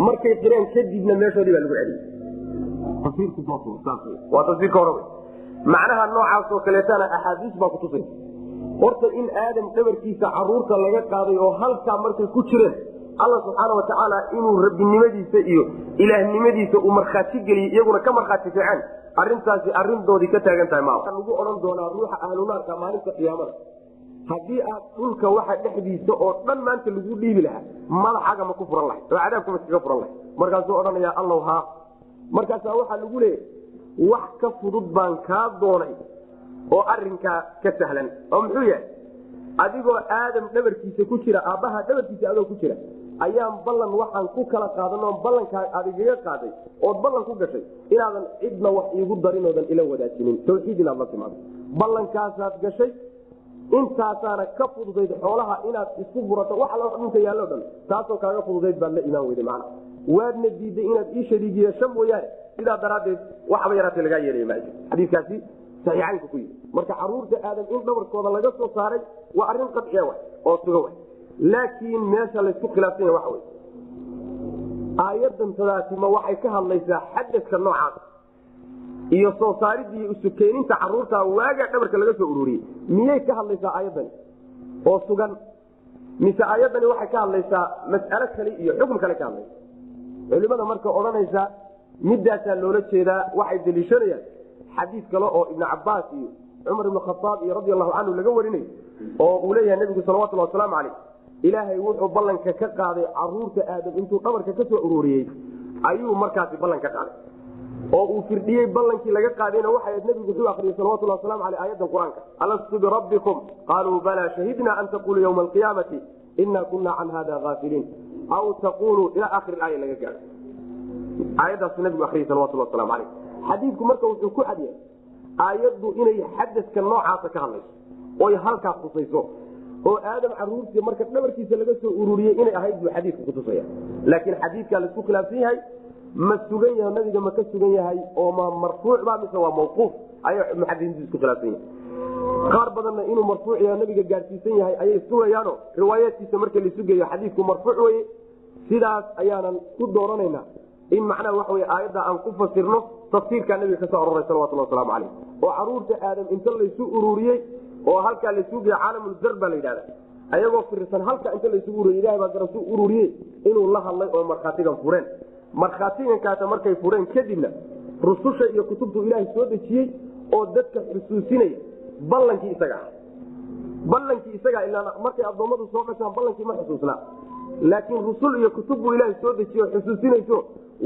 Markay qireen kadibna meeshoodii baa lagu celiyey. Waa tafsiirka hore. Macnaha noocaasoo kaleetana axaadiis baa kutusaysa horta in aadam dhabarkiisa caruurta laga qaaday oo halkaa markay ku jireen alla subxaana watacaala inuu rabbinimadiisa iyo ilaahnimadiisa uu markhaati geliyey, iyaguna ka markhaati kaceen, arrintaasi arrindoodii ka taagan tahay. Maa lagu odhan doonaa ruuxa ahlunaarka maalinta qiyaamada, haddii aad dhulka waxa dhexdiisa oo dhan maanta lagu dhiibi lahaa madaxaga ma ku furan lahay oo cadaabkuma iskaga furan lahay? Markaasuu odhanayaa allow haa. Markaasaa waxaa lagu leeyahy wax ka fudud baan kaa doonay oo arinkaa ka sahlan, oo muxuu yahay? Adigoo aadam dhabarkiisa ku jira, aabbaha dhabarkiisa adoo ku jira Ayaan ballan waxaan ku kala qaadanoo ballankaa aad igaga qaaday ood ballan ku gashay inaadan cidna wax iigu darin oodan ila wadaajinin, tawxiid inaad la timaado. Ballankaasaad gashay, intaasaana ka fududayd xoolaha inaad isku furato wax alla wax dhulka yaallo dhan, taasoo kaaga fududayd baad la imaan weyday. Macna waadna diiday inaad ii shariig yeesho mooyaane, sidaa daraaddeed waxba yaraatee lagaa yeelaya maayo. Xadiiskaasi saxiixaynku ku yimi. Marka caruurta Aadam in dhabarkooda laga soo saaray waa arrin qadciya wa oo suga wa, laakiin meesha laysku khilaafsan yahay waxa wey, aayadan tadaasi ma waxay ka hadlaysaa xadadka noocaas iyo soo saaridii iyo isu keeninta caruurta waagaa dhabarka laga soo ururiyey? Miyay ka hadlaysaa aayaddani oo sugan, mise aayaddani waxay ka hadlaysaa mas'alo kale iyo xukm kale ka hadlaysa? Culimada marka odhanaysa midaasaa loola jeedaa waxay deliishanayaan xadiis kale oo Ibnu Cabaas iyo Cumar ibnu Khaaab iyo radi allahu canhu laga warinayo, oo uu leeyahay nabigu salawatulli wasalaamu caleyh, Ilaahay wuxuu ballanka ka qaaday caruurta Aadam intuu dhabarka ka soo ururiyey ayuu markaasi ballan ka qaaday oo uu firdhiyey. Ballankii laga qaadayna waxay ahayd, nabigu wuxuu akriyey salawatullah waslamu aleyh aayaddan Qur-aanka, "Alastu birabbikum? Qaaluu balaa, shahidna an taquluu yowma alqiyaamati ina kuna can hada aafiliin aw taquluu ila akhiri aaya laga gaaro. Aayaddaasuu nabigu akriyey salawatullah waslamu aleyh. Xadiidku marka wuxuu ku cadyahay aayaddu inay xadadka noocaasa ka hadlayso oy halkaa khusayso, oo Aadam caruurtii marka dhabarkiisa laga soo ururiyey inay ahayd buu xadiidku kutusaya. Laakiin xadiidkaa laisku khilaafsan yahay, ma sugan yahay nabiga, ma ka sugan yahay oo ma marfuuc ba mise waa mawquuf, ayay muxadisiintu isku khilaafsan yahay. Qaar badanna inuu marfuuc yahay, nabiga gaadhsiisan yahay ayay sugayaano, riwaayaadkiisa marka laisu geeyo xadiidku marfuuc weye. Sidaas ayaanan ku dooranaynaa in macnaha waxa wey aayadda aan ku fasirno tafsiirkaa nabiga ka soo aroray salawatullah waslamu caleyh, oo caruurta Aadam inta laysu ururiyey oo halkaa laysugu geeyo, caalamulzar baa la yidhahda, ayagoo firirsan halka inta laysugu ururiyey, Ilahay baa garansu ururiyey inuu la hadlay oo markhaatigan fureen. Markhaatigankaasa markay fureen kadibna rususha iyo kutubtuu Ilaahay soo dejiyey oo dadka xusuusinaya ballankii isaga ah. Ballankii isagaa ilaa markay addoommadu soo dhashaan ballankii ma xusuusnaa, laakiin rusul iyo kutub buu Ilaahay soo dejiye oo xusuusinayso: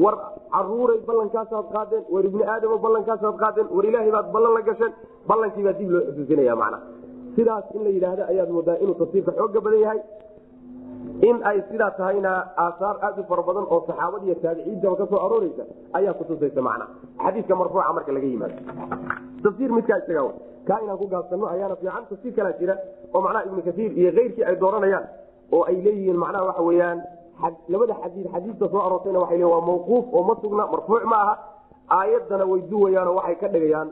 war caruuray, ballankaasaad qaadeen; war ibni aadamo, ballankaasaad qaadeen; war Ilaahay baad ballan la gasheen. Ballankiibaa dib loo xusuusinaya. Macnaha sidaas in la yidhaahdo ayaad moodaa inuu tafsiirka xooga badan yahay. In ay sidaa tahayna aasaar aad u fara badan oo saxaabada iyo taabiciintaba ka soo arooreysa ayaa kutusaysa. Macnaha xadiiska marfuuca marka laga yimaado, tafsiir midkaa isaga kaa inaan ku gaabsano ayaana fiican. Tafsiir kalaa jira oo macnaha Ibnu Kaiir iyo keyrkii ay dooranayaan oo ay leeyihiin macnaha waxa weeyaan labada xadiid, xadiista soo aroortayna waxay leeyihin waa mawquuf oo ma sugna, marfuuc ma aha. Aayaddana way duwayaanoo waxay ka dhigayaan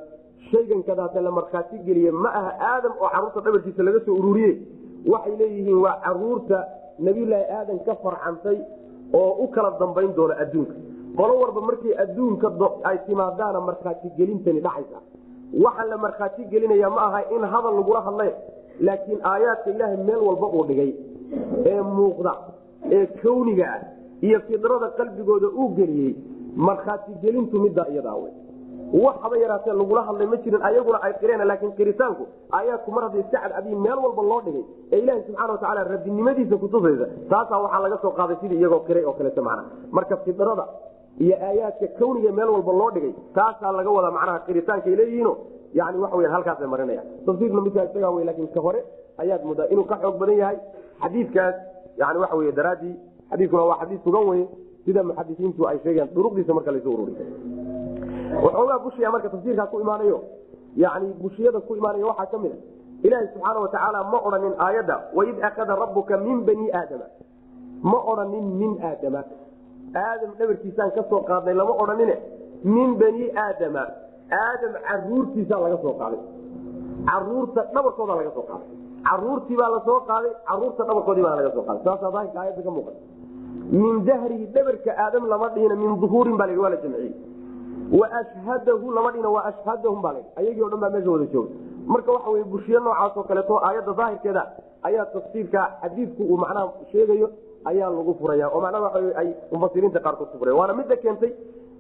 shaygan kadaata la markhaati geliye ma aha Aadam oo caruurta dhabarkiisa laga soo ururiyey. Waxay leeyihiin waa caruurta Nabiyulaahi Aadam ka farcantay oo u kala dambayn doona adduunka, qolo walba markay adduunka ay timaadaana markhaati gelintani dhacaysa. Waxaan la markhaati gelinaya ma aha in hadal lagula hadlay, laakiin aayaadka Ilaahay meel walba uu dhigay ee muuqda ee kawniga ah iyo fidrada qalbigooda uu geliyey markhaati gelintu middaa iyadaa wey. Wax haba yaraatee lagula hadlay ma jirin, ayaguna ay qireen, laakiin qiritaanku aayaadku mar hadday iska cadcadiin meel walba loo dhigay ee Ilaahi subxana watacaala rabbinimadiisa kutusaysa, taasaa waxaa laga soo qaaday sidii iyagoo qiray oo kaleeto. Macnaha marka fidrada iyo aayaadka kawniga meel walba loo dhigay taasaa laga wadaa macnaha qiritaankay leeyihiino, yani waxa weyan halkaasay marinaya. Tafsiirna midkaa isagaa wey, laakiin ka hore ayaad moodaa inuu ka xoog badan yahay xadiidkaas, yani waxa wey daraaddii. Xadiiskuna waa xadiis sugan weye sida muxadisiintu ay sheegayaan duruqdiisa marka laysu ururiy. Waxoogaa bushiya marka tafsiirkaa ku imaanayo, yani bushiyada ku imaanaya waxaa ka mid a, Ilaahi subxaana watacaala ma odhanin aayadda "waid akada rabbuka min bani aadama", ma odhanin min aadama, Aadam dhabarkiisaan ka soo qaadnay lama odhanine, min bani aadama, Aadam caruurtiisaa laga soo qaaday, caruurta dhabarkoodaa laga soo qaaday, caruurtii baa lasoo qaaday, caruurta dhabarkoodii baana laga soo qaaday. Saasaa daahirka aayadda ka muuqata. Min dahrihi, dhabarka Aadam lama dhihina, min duhuurin baa la waa la jamciyey. Waashhadahu lama dhihina, wa ashhadahum baa la, ayagii o dhan baa meesha wada jooga. Marka waxa wey bushiye noocaas oo kaleeto aayadda daahirkeeda ayaa tafsiirka xadiidku uu macnaha sheegayo ayaa lagu furaya, oo macnaha waxa ay mufasiriinta qaarkood ku furaya. Waana midda keentay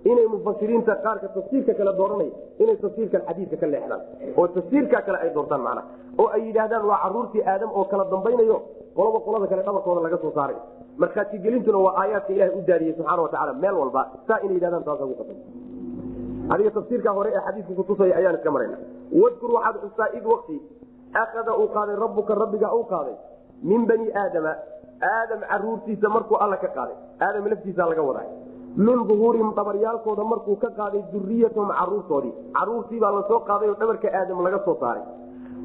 inay mufasiriinta qaarka tafsiirka kale dooranaya inay tafsiirkan xadiidka ka leexdaan oo tafsiirka kale ay doortaan, macnaha oo ay yidhaahdaan waa caruurtii Aadam oo kala dambaynayo, qoloba qolada kale dhabarkooda laga soo saaray, markhaatigelintuna waa aayaadka Ilahay u daadiyey subxaana watacala meel walba. Saa inay yidhahdaan taasa ku qasay. Adiga tafsiirka hore ee xadiidku kutusaya ayaan iska marayna. Wadkur, waxaad xustaa, id waqti, akhada uu qaaday, rabbuka rabbiga uu qaaday, min bani aadama, Aadam caruurtiisa markuu Alla ka qaaday, Aadam laftiisa laga waday, min duhuurihim dhabaryaalkooda markuu ka qaaday, duriyatahum caruurtoodii, caruurtii baa lasoo qaaday oo dhabarka Aadam laga soo saaray.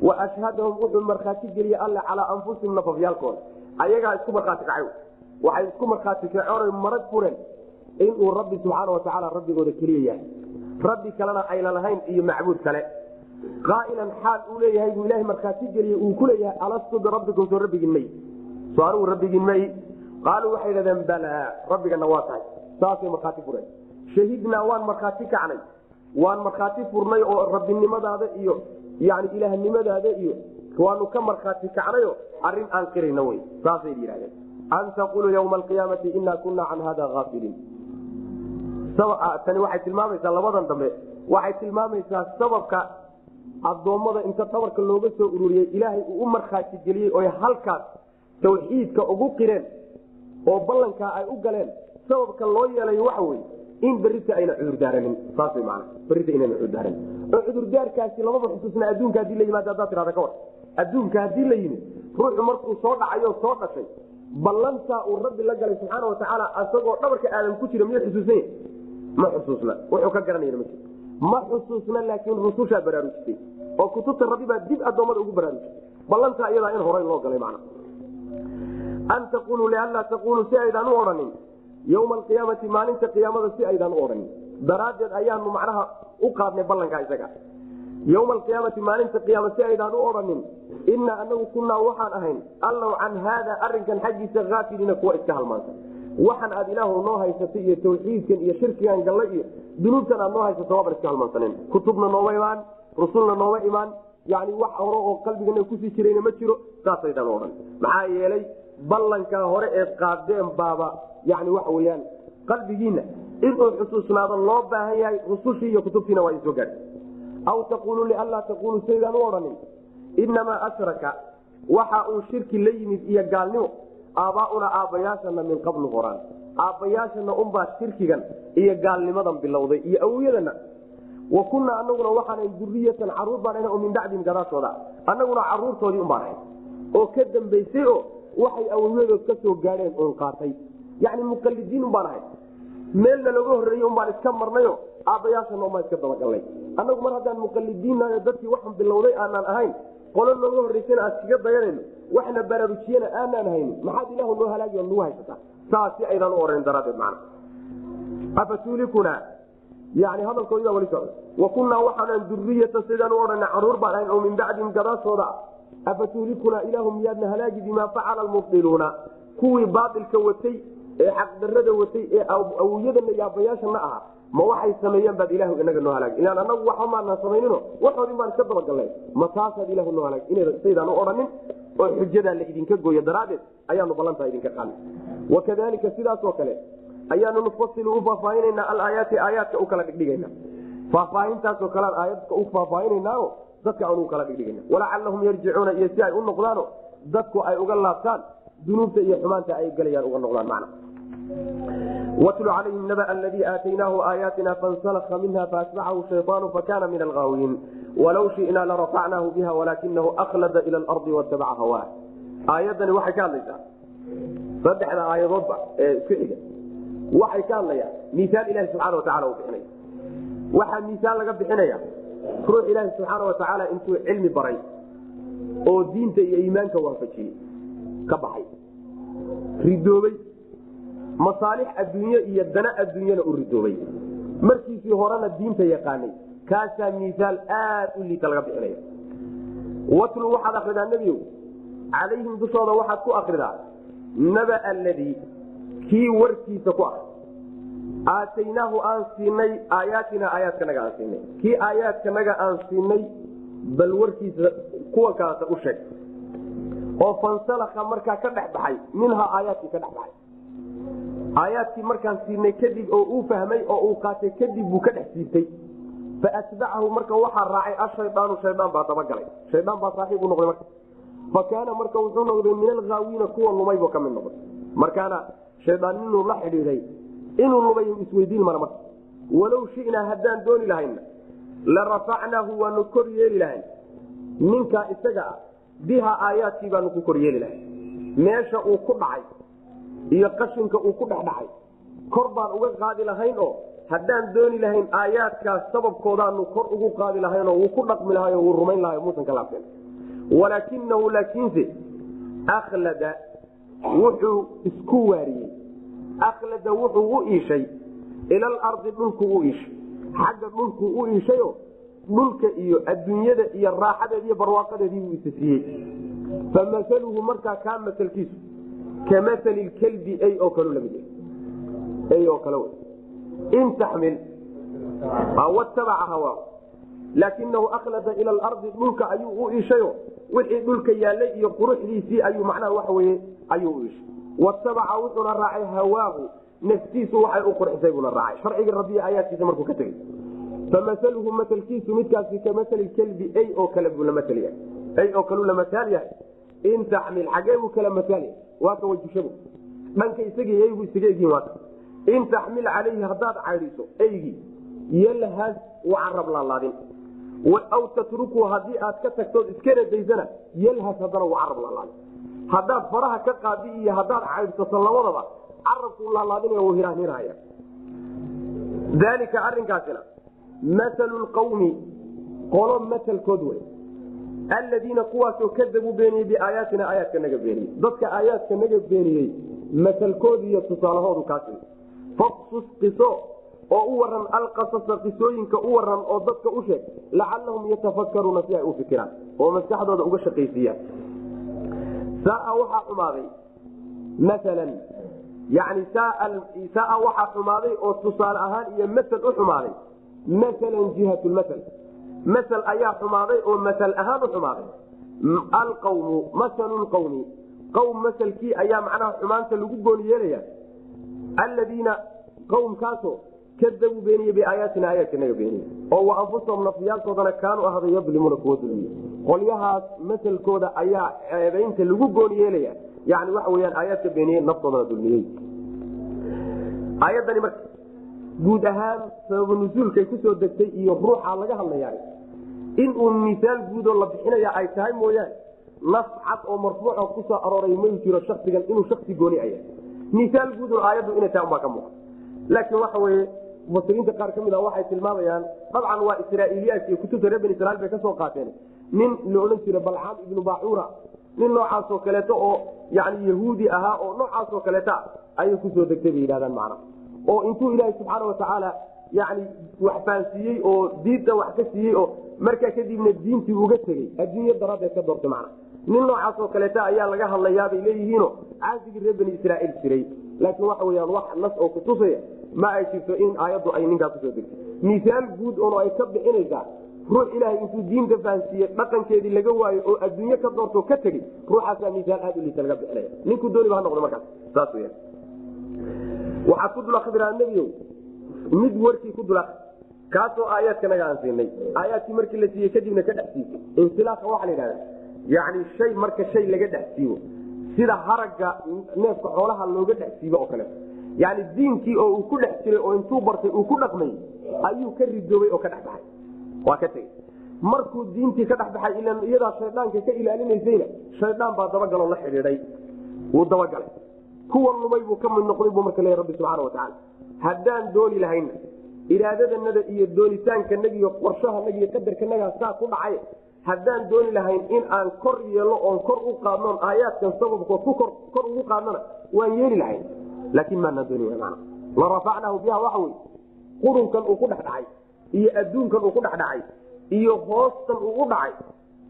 Wa ashhadahum wuxuu markhaati geliyey Alle calaa anfusihim nafafyaalkooda. Ayagaa isku markhaati kacay, waxay isku markhaati kaceen marag fureen inuu Rabbi subxaana watacaala rabbigooda keliya yahay, rabbi kalena ayna lahayn iyo macbuud kale. Qaa'ilan xaal uu leeyahay buu Ilahay markhaati geliyey, uu ku leeyahay alastu birabbikum, soo rabbigin may, soo anigu rabbigin may? Qaaluu waxay yidhahdeen balaa, rabbigana waa tahay. Saasay markhaati fureen. Shahidnaa waan markhaati kacnay, waan markhaati furnay oo rabbinimadaada iyo yani ilaahnimadaada iyo waanu ka markhaati kacnayo, arrin aan qirayna wey, saasay yidhahdeen. An taquluu yawma alqiyaamati inaa kunna can hada aafiliin. Tani waxay tilmaamaysaa, labadan dambe waxay tilmaamaysaa sababka addoommada inta tabarka looga soo ururiyey Ilaahay uu u markhaati geliyey oy halkaas tawxiidka ugu qireen oo ballankaa ay u galeen. Sababka loo yeelay waxa weye in berrita ayna cudurdaaranin, saas way maana, berrita inayna cudurdaaranin oo cudurdaarkaasi lamaba xusuusna. Adduunka haddii la yimaado, haddaad tirahda ka war, adduunka haddii la yimid, ruuxu markuu soo dhacay oo soo dhashay, ballantaa uu Rabbi la galay subxaana watacaala asagoo dhabarka Aadam ku jira, miyuu xusuusan yahay? Ma xusuusna, wuxuu ka garanayna ma jiro, ma xusuusna. Laakiin rusushaa baraarujisay oo kutubta Rabbi baa dib addoommada ugu baraarujisay ballantaa iyadaa in horey loo galay. Macna an taquluu lianlaa taquluu, si aydaan u odhanin yowma alqiyaamati, maalinta qiyaamada si aydaan u odhanin daraaddeed ayaanu macnaha u qaadnay ballankaa isaga. Yowma alqiyaamati, maalinta qiyaama, si aydaan u odhanin innaa anagu kunnaa waxaan ahayn allow can haada arrinkan xaggiisa haafiliina, kuwa iska halmaansan. Waxan aad Ilaahu noo haysatay iyo tawxiidkan iyo shirkigan galla iyo dunuubtan aad noo haysato waaban iska halmaansanen. Kutubna nooma imaan, rusulna nooma imaan, yani wax hore oo qalbigana kusii jirayna ma jiro, saasaydaan u odhan. Maxaa yeelay ballankaa hore eed qaadeen baaba yani waxa weyaan qalbigiina inuu xusuusnaado loo baahan yahay, rusushii iyo kutubtiina waa idin soo gaadhay. Aw taquluu lianlaa taquluu, saydaan u odhanin inamaa ashraka, waxa uu shirki la yimid iyo gaalnimo aabaauna aabbayaashana min qablu horaan, aabbayaashana unbaa shirkigan iyo gaalnimadan bilowday iyo awowyadana. Wa kunnaa anaguna waxaan duriyatan caruur baan ahayn oo min bacdihim gadaashooda, annaguna caruurtoodii unbaan ahayn oo ka dambaysay oo waxay awowyadood ka soo gaadheen uun qaatay, yacni muqalidiin unbaan ahay, meelna looga horreeyey unbaan iska marnayo, aabbayaashana unbaan iska dabagallay. Annagu mar haddaan muqalidiinnayo, dadkii waxan bilowday aanaan ahayn, qolo nooga horreysana aan iskaga dayanayno, waxna baraarujiyana aanaan haynin, maxaad Ilaahu noo halaagi oo nagu haysataa? Saas si aydaan u odhanin daraaddeed. Macna afatuulikuna, yani hadalkoodii baa wali socda. Wa kunnaa waxaanan duriyatan, sidaan u odhana caruur baan ahayn oo min bacdihim gadaashooda. Afatuulikuna, Ilaahu miyaadna halaagi bimaa facala almubdiluuna, kuwii baailka watay ee xaqdarada watay ee awowyadana iyo aabbayaashana ahaa, ma waxay sameeyeen baad Ilahu inaga noo halaagi? Ilaan anagu waxba maanaan samaynino, waxoodin baan iska dabagallay, ma taasaad Ilahu noo halaagi? Inaydan saydaan u odhanin oo xujadaa la idinka gooyo daraaddeed ayaanu ballantaa idinka qaadnay. Wakadalika sidaasoo kale ayaanu nufasilu u faahfaahinaynaa alaayaati, aayaadka u kala dhigdhigayna. Faahfaahintaasoo kalean aayadka u faahfaahinaynaayo dadka aan u kala dhigdhigayna, walacalahum yarjicuuna, iyo si ay u noqdaano dadku ay uga laabtaan dunuubta iyo xumaanta ay galayaan uga noqdaan. Macna watlu calayhim naba aladii aataynaahu aayaatina fansalakha minha faatbacahu shayطaanu fakana min alghaawiin walaw shi'naa larafacnaahu biha walaakinahu akhlada ila alardi watabaca hawaah. Aayaddani waxay ka hadlaysaa, saddexda aayadoodba ee isku xiga waxay ka hadlayaan miaal Ilahi subxaana watacala uu bixinaya. Waxaa miisaal laga bixinaya ruux Ilaahi subxaana watacaala intuu cilmi baray oo diinta iyo iimaanka waafajiyey ka baxay, ridoobay, masaalix adduunye iyo dana adduunyana u ridoobay, markiisii horena diinta yaqaanay. Kaasaa miisaal aad u liita laga bixinaya. Watlu waxaad akridaa nebiyow, calayhim dushooda waxaad ku akridaa, naba aladii kii warkiisa ku akri, aataynaahu aan siinay, aayaatina aayaadkanaga aan siinay, kii aayaadkanaga aan siinay bal warkiisa kuwan kalaata u sheeg, oo fansalakha markaa ka dhex baxay, minhaa aayaadkii ka dhex baxay. Aayaadkii markaan siinay kadib oo uu fahmay oo uu qaatay kadib buu ka dhex siibtay. Faatbacahu marka waxaa raacay ashaydaanu, shaydaan baa dabagalay, shaydaan baa saaxiib u noqday. Marka fa kaana marka wuxuu noqday min alghaawiina, kuwa lumay buu ka mid noqday. Markaana shaydaan inuu la xidhiiday inuu lumay isweydiin mara. Marka walow shinaa haddaan dooni lahayna, la rafacnaahu waanu kor yeeli lahayn ninkaa isaga ah, biha aayaadkii baanu ku kor yeeli lahayn. Meesha uu ku dhacay iyo qashinka uu ku dhex dhacay kor baan uga qaadi lahayn, oo haddaan dooni lahayn aayaadkaas sababkoodaanu kor ugu qaadi lahayn oo wuu ku dhaqmi lahay oo wuu rumayn lahay, muusan ka laabteen. Walaakinahu laakiinse akhlada wuxuu isku waariyey, akhlada wuxuu u iishay ila alardi, dhulku u iishay, xagga dhulkuu u iishayo, dhulka iyo adduunyada iyo raaxadeedi iyo barwaaqadeedii buu isa siiyey. Famasaluhu markaa kaa masalkiisu kamasali lkalbi ay oo kalu lamid yahay, ay oo kale w. In taxmil watabaca hawaa, laakinahu akhlada ila alardi, dhulka ayuu u iishayo, wixii dhulka yaallay iyo quruxdiisii ayuu macnaha waxa weye ayuu u iishay. Watabaca wuxuuna raacay hawaahu, naftiisu waxay u qurxisay buuna raacay, sharcigii rabbiya aayaadkiisa markuu ka tegey. Famasaluhu masalkiisu midkaasi kamasali kalbi ay oo kale buu la masal yahay, ay oo kaleu la masaal yahay. In taxmil xagee buu kala masaal yahay? Waa ka wajushabu dhanka isagii eygu isaga egyihin. Waaka in taxmil calayhi haddaad caydhiso eygii yalhas wuu carab laalaadin, aw tatruku haddii aad ka tagtood iska radaysana yalhas haddana wuu carab laalaadin. Haddaad faraha ka qaadi iyo haddaad caydhsato labadaba carabkuu laalaadinaya, wuu hiraanhirahaya. Daalika arrinkaasina masalu lqawmi qolo masalkood wey, alladiina kuwaasoo kadabuu beeniyey biaayaatina aayaadka naga beeniyey. Dadka aayaadka naga beeniyey masalkoodu iyo tusaalahoodu kaas. Faqsus qiso oo u waran alqasasa, qisooyinka u waran oo dadka u sheeg, lacalahum yatafakaruuna, si ay u fikiraan oo maskaxdooda uga shaqaysiiyaan. Saaa waxaa xumaaday maalan, yani saaa waxaa xumaaday oo tusaale ahaan iyo masal u xumaaday, maalan jihat lmasal, masal ayaa xumaaday oo masal ahaan u xumaaday. Alqawmu masalu lqawmi, qowm masalkii ayaa macnaha xumaanta lagu gooni yeelaya, alladiina qowmkaasoo kadabuu beeniyey biaayaatina aayaadka naga beeniyey, oo wa anfusahum nafyaalkoodana kaanuu ahday yadlimuuna kuwa dulmiye. Qolyahaas masalkooda ayaa ceebaynta lagu gooni yeelaya, yani waxa weyaan aayaadka beeniyey, naftoodana dulmiyey. Aayaddani marka guud ahaan sababu nusuulkay kusoo degtay iyo ruuxa laga hadlayaa inuu misaal guudoo la bixinaya ay tahay mooyaane, nas cad oo marfuuca kusoo arooray ma jiro shaksigan inuu shaksi gooni aya. Misaal guudun aayaddu inay tahay umbaa ka muuqata, laakiin waxa weye mufasiriinta qaar ka mid a waxay tilmaamayaan, dabcan waa israa'iiliyaadka iyo kutubta reer bani israiil bay ka soo qaateen, nin la odhan jira Balcaam ibnu Baacuura, nin noocaasoo kaleeto oo yani yahuudi ahaa oo noocaasoo kaleeta ayay kusoo degtay bay yidhahdaan macna, oo intuu Ilaahay subxaana watacaala yani wax fahansiiyey oo diinta wax ka siiyey oo markaa kadibna diintii uga tegey, adduunyo daraaddeed ka doortay macna. Nin noocaasoo kaleeta ayaa laga hadlayaa bay leeyihiino, caasigii reer bani Israaiil jiray. Laakiin waxa weyaan wax nas oo kutusaya ma ay jirto in aayaddu ay ninkaa kusoo degtay. Misaal guud oon ay ka bixinaysaa ruux Ilaahay intuu diinta fahansiiyey dhaqankeedii laga waayo oo adduunye ka doorto ka tegey, ruuxaasaa misaal aad u liita laga bixinaya, ninkuu dooniba ha noqdo. Markaas saas weyan waxaad ku dul akriraa nebiyow mid warkii ku dul akri, kaasoo aayaadka naga aan siinay, aayaadkii markii la siiyey kadibna ka dhex siibay. Insilaaqa waxaa la yidhahda yani shay marka shay laga dhex siibo, sida haragga neefka xoolaha looga dhex siibo oo kaleeto. Yani diinkii oo uu ku dhex jiray oo intuu bartay uu ku dhaqmayy ayuu ka ridoobay oo ka dhex baxay, waa ka tegey. Markuu diintii ka dhex baxay, ilan iyadaa shaydaanka ka ilaalinaysayna, shaydaan baa dabagaloo la xidhiidhay, wuu dabagalay, kuwa lumay buu ka mid noqday buu marka leeyahy Rabbi subxana watacaala. Haddaan dooni lahayna iraadadanada iyo doonitaankanaga iyo qorshahanaga iyo qadarkanagaa saa ku dhacay, haddaan dooni lahayn in aan kor yeelno oon kor u qaadnoon aayaadkan sababkood ku kor ugu qaadnona waan yeeli lahayn, laakiin maanaan dooni mana. La rafacnaahu biha, waxa wey qurunkan uu ku dhex dhacay iyo adduunkan uu ku dhex dhacay iyo hoostan uu u dhacay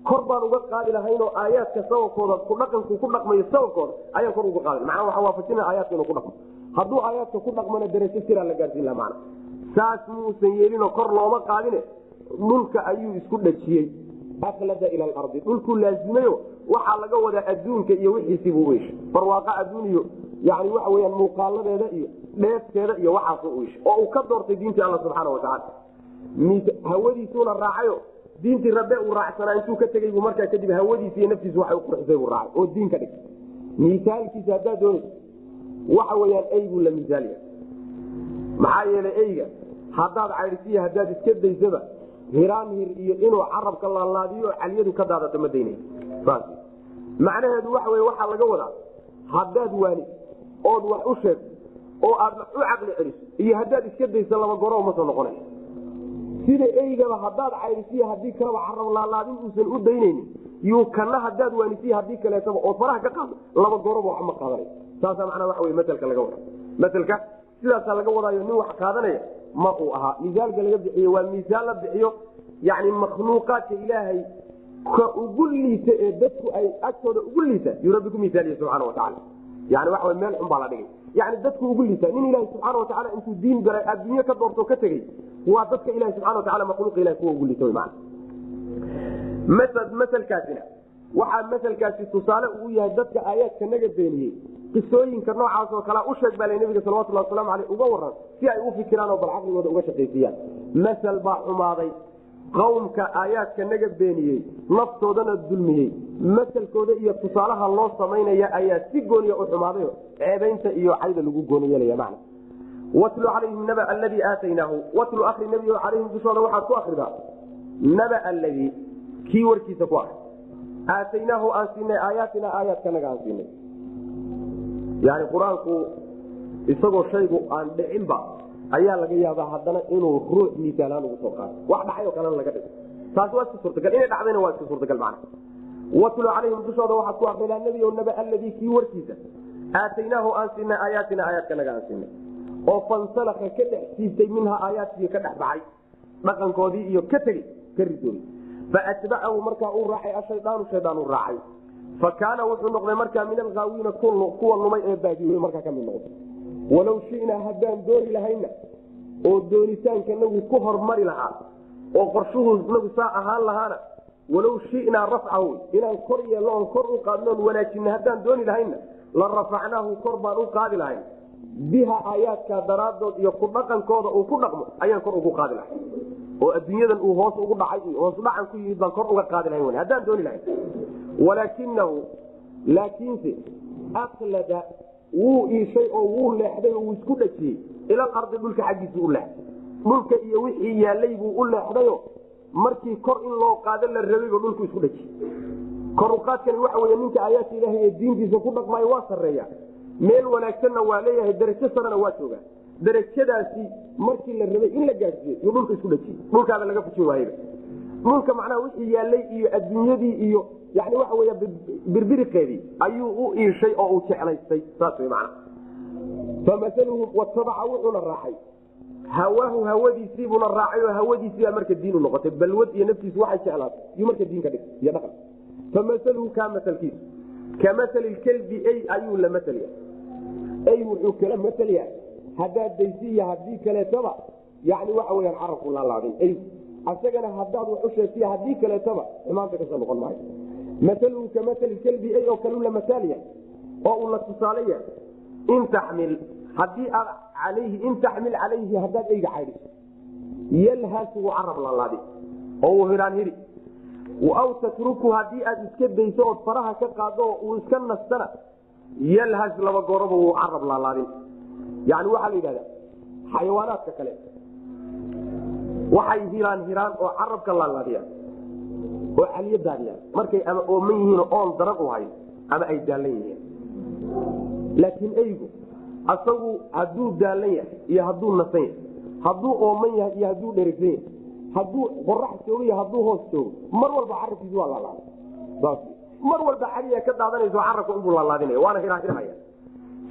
kor baan uga qaadi lahaynoo aayaadka sababkooda ku dhaqanku ku dhaqmayo sababkooda ayaan kor uga qaadi. Macnaa waxaa waafajina aayaadka inuu ku dhaqmo, hadduu aayaadka ku dhaqmana darajo siraa la gaarsiin laha. Macna saas muusan yeelinoo kor looma qaadine, dhulka ayuu isku dhajiyey. Akhlada ila alardi, dhulkuu laazimayo, waxaa laga wadaa adduunka iyo wixiisii buu u heshay, barwaaqa adduun iyo yani waxa weyaan muuqaaladeeda iyo dheefteeda iyo waxaasuu u heshay oo uu ka doortay diintii Alla subxaana watacaala. Hawadiisuuna raacayo, diintii Rabbe uu raacsanaa intuu ka tegey buu markaa kadib hawadiisi iyo naftiisu waxay u qurxisay buu raacay oo diin ka dhigtay. Misaalkiisa haddaad doonayso waxa weyaan ey buu la misaalya, maxaa yeelay eyga haddaad caydhsiiyo haddaad iska daysaba hiraan hir iyo inuu carabka laalaadiyo oo caliyadu ka daadato ma daynay. Saas macnaheedu waxa wey waxaa laga wadaa Haddaad waani ood wax u sheegto oo aad u caqli celiso iyo haddaad iska dayso laba gorow ma soo noqonayo. Sida eygaba haddaad cayrisiyo haddii kaleba carab laalaadin uusan u daynaynin, yuu kana haddaad waanisiyo haddii kaleetaba ood faraha ka qaado laba goroba wax ma qaadanayo. Saasaa macnaa waxa wey masalka laga wada, masalka sidaasaa laga wadaayo. Nin wax qaadanaya ma uu ahaa. Misaalka laga bixiyo waa misaal la bixiyo yani makhluuqaadka Ilaahay ka ugu liita ee dadku ay agtooda ugu liita yuu Rabbi ku misaaliye subxaana watacaala. Yani waxa wey meel xun baa la dhigay, yani dadku ugu liita. Nin Ilaahay subxaana watacaala intuu diin galay adduunye ka doortoo ka tegey waa dadka Ilahi subxana watacala makhluuqa Ilahi kuwa ugu liita wey macana. Masalkaasina waxaa masalkaasi tusaale uu yahay dadka aayaadka naga beeniyey. Qisooyinka noocaas oo kalea u sheeg baa la nabiga salawatullahi waslamu aleyh uga waran si ay u fikiraan oo bal caqligooda uga shaqaysiiyaan. Masal baa xumaaday qowmka aayaadka naga beeniyey, naftoodana dulmiyey. Masalkooda iyo tusaalaha loo samaynaya ayaa si gooniya u xumaadayo ceebaynta iyo cayda lagu gooni yeelaya macna. Watlu calayhim naba aladii aataynaahu, watlu akri nebigo calayhim dushooda waxaad ku akridaa naba aladii kii warkiisa ku akri aataynaahu aan siinay aayaatina aayaadkanaga aan siinay. Yani qur-aanku isagoo shaygu aan dhicinba ayaa laga yaabaa haddana inuu ruux miisaalaan ugu soo qaado, wax dhacay oo kalena laga dhigo. Taasi waa iska suurtagal, inay dhacdayna waa iska suurtagal macna. Watlu calayhim dushooda waxaad ku akridaa nebi o naba aladii kii warkiisa aataynaahu aan siinay aayaatina aayaadkanaga aan siinay, oo fansalaka ka dhex siibtay minhaa aayaadkii, ka dhex baxay dhaqankoodii iyo ka tegey ka ridoobay. Faatbacahu markaa uu raacay ashaydaanu, shaydaan uu raacay. Fa kaana wuxuu noqday markaa min alghaawiina kuwa lumay ee baadiyoobay markaa ka mid noqday. Walow shinaa haddaan dooni lahayna oo doonitaanka nagu ku hormari lahaa oo qorshuhu nagu saa ahaan lahaana, walow shinaa rafcahu inaan kor yeelno oon kor u qaadno oon wanaajinno haddaan dooni lahayna, la rafacnaahu kor baan u qaadi lahayn biha aayaadka daraaddood iyo ku dhaqankooda uu ku dhaqmo ayaan kor ugu qaadi lahay, oo adduunyadan uu hoos ugu dhacay hoos dhacan ku yimid baan kor uga qaadi lahayn haddaan dooni lahayn. Walaakinahu laakiinse aklada wuu iishay oo wuu leexday oo wuu isku dhajiyey ilal ardi, dhulka xaggiisu u leexday, dhulka iyo wixii yaalay buu u leexdayo. Markii kor in loo qaado la rabayba dhulku isku dhajiyey. Kor uqaadkani waxa wey ninka aayaadka Ilaahay ee diintiisa ku dhaqmaayo waa sarreeya, meel wanaagsanna waa leeyahay, darajo sarena waa joogaa. Darajadaasi markii la rabay in la gaadhsiiyo yuu dhulka isku dhajiyey, dhulkaaba laga fujin waayeba. Dhulka macnaha wixii yaalay iyo adduunyadii iyo yani waxa wey birbiriqeedii ayuu u iishay oo uu jeclaystay, saas wey macnaha. Famasaluhum watabaca wuxuuna raacay hawaahu, hawadiisiibuuna raacay oo hawadiisiibaa marka diin u noqotay, balwad iyo naftiisu waxay jeclaatay yuu marka diin ka dhigtay iyo dhaqan. Famasaluhu kaa masalkiisu kamasali lkelbi ey ayuu la masal yahay. Ey wuxuu kala masal yahay haddaad daysi iyo haddii kaleetaba, yani waxa weyaan carabku laalaadin ey asagana haddaad wax u sheegtiy haddii kaleetaba xumaanta kasoo noqon maayo. Masaluhu kamasali lkelbi ey oo kaleu la masaal yahay oo uu la tusaale yahay. In taxmil haddii aad alayhi, in taxmil calayhi haddaad eyga caydhiso, yalhas wuu carab laalaadi oo uu hiraan hiri, aw tatruku haddii aad iska dayso ood faraha ka qaado oo uu iska nastana, yalhas laba goroba wuu carab laalaadin. Yani waxaa la yidhahdaa xayawaanaadka kale waxay hiraan hiraan oo carabka laalaadiyaan oo caliyo daadiyaan markay ama ooman yihiin oon daran u hayn ama ay daalan yihiin. Laakiin eygu asagu hadduu daalan yahay iyo hadduu nasan yahay, hadduu ooman yahay iyo hadduu dheregsan yahay, hadduu qorax joogo iyo hadduu hoos joogo, mar walba carabkiisu waa laalaada. Saas mar walba caliya ka daadanayso carabka unbuu laalaadinaya waana hiraahirhaya.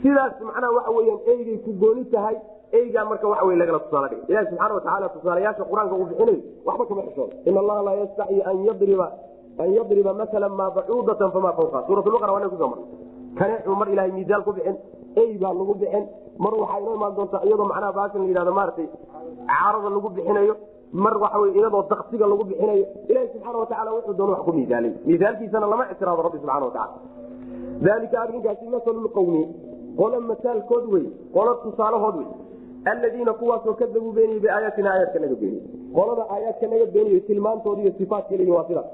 Sidaas macnaha waxa weyaan eygay ku gooni tahay. Eygaa marka waxa wey lagala tusaale dhigay. Ilahi subxana watacaala tusaalayaasha qur-aanka uu bixinayo waxba kama xishoodo. In Allaha laa yastaxyi an yadriba maala maa bacuudatan famaa fawqa. Suuratulbaqara waa kuso marnay. Kaneecuu mar Ilahay miisaal ku bixin, ey baa lagu bixin. Mar waxaa inoo imaan doontaa iyadoo macnaha baashan la yidhahdo maaragtay caarada lagu bixinayo, mar waxa wey iyadoo daksiga lagu bixinayo. Ilahi subxaana watacala wuxuu doono wax ku miisaalay, miisaalkiisana lama ictiraado Rabbi subxana watacala. Dalika arrinkaasi masalu lqawmi qolo masaalkood wey, qolo tusaalahood wey, aladiina kuwaasoo kadabuu beeniyey biaayaatina aayaadka naga beeniyey. Qolada aayaadka naga beeniyey tilmaantooda iyo sifaadka leeyihin waa sidaas.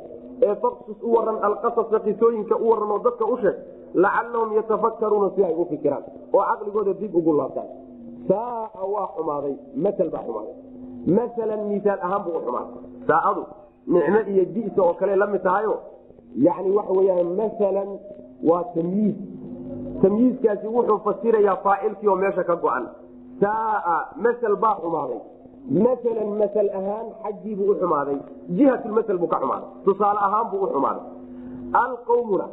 Ee faqsus u waran alqasasa, qisooyinka u waran oo dadka u sheeg, lacallahum yatafakkaruuna si ay u fikiraan oo caqligooda dib ugu laabtaan. Saaa waa xumaaday, masal baa xumaaday, masalan misaal ahaan buu u xumaaday. Saaadu nicmo iyo bisa oo kale la mid tahayo, yani waxa weyaan masalan waa tamyiiz. Tamyiizkaasi wuxuu fasirayaa faacilkii oo meesha ka go-an. Saaa masal baa xumaaday, masalan masal ahaan xaggii buu u xumaaday, jihatulmasal buu ka xumaaday, tusaale ahaan buu u xumaaday. Alqawmuna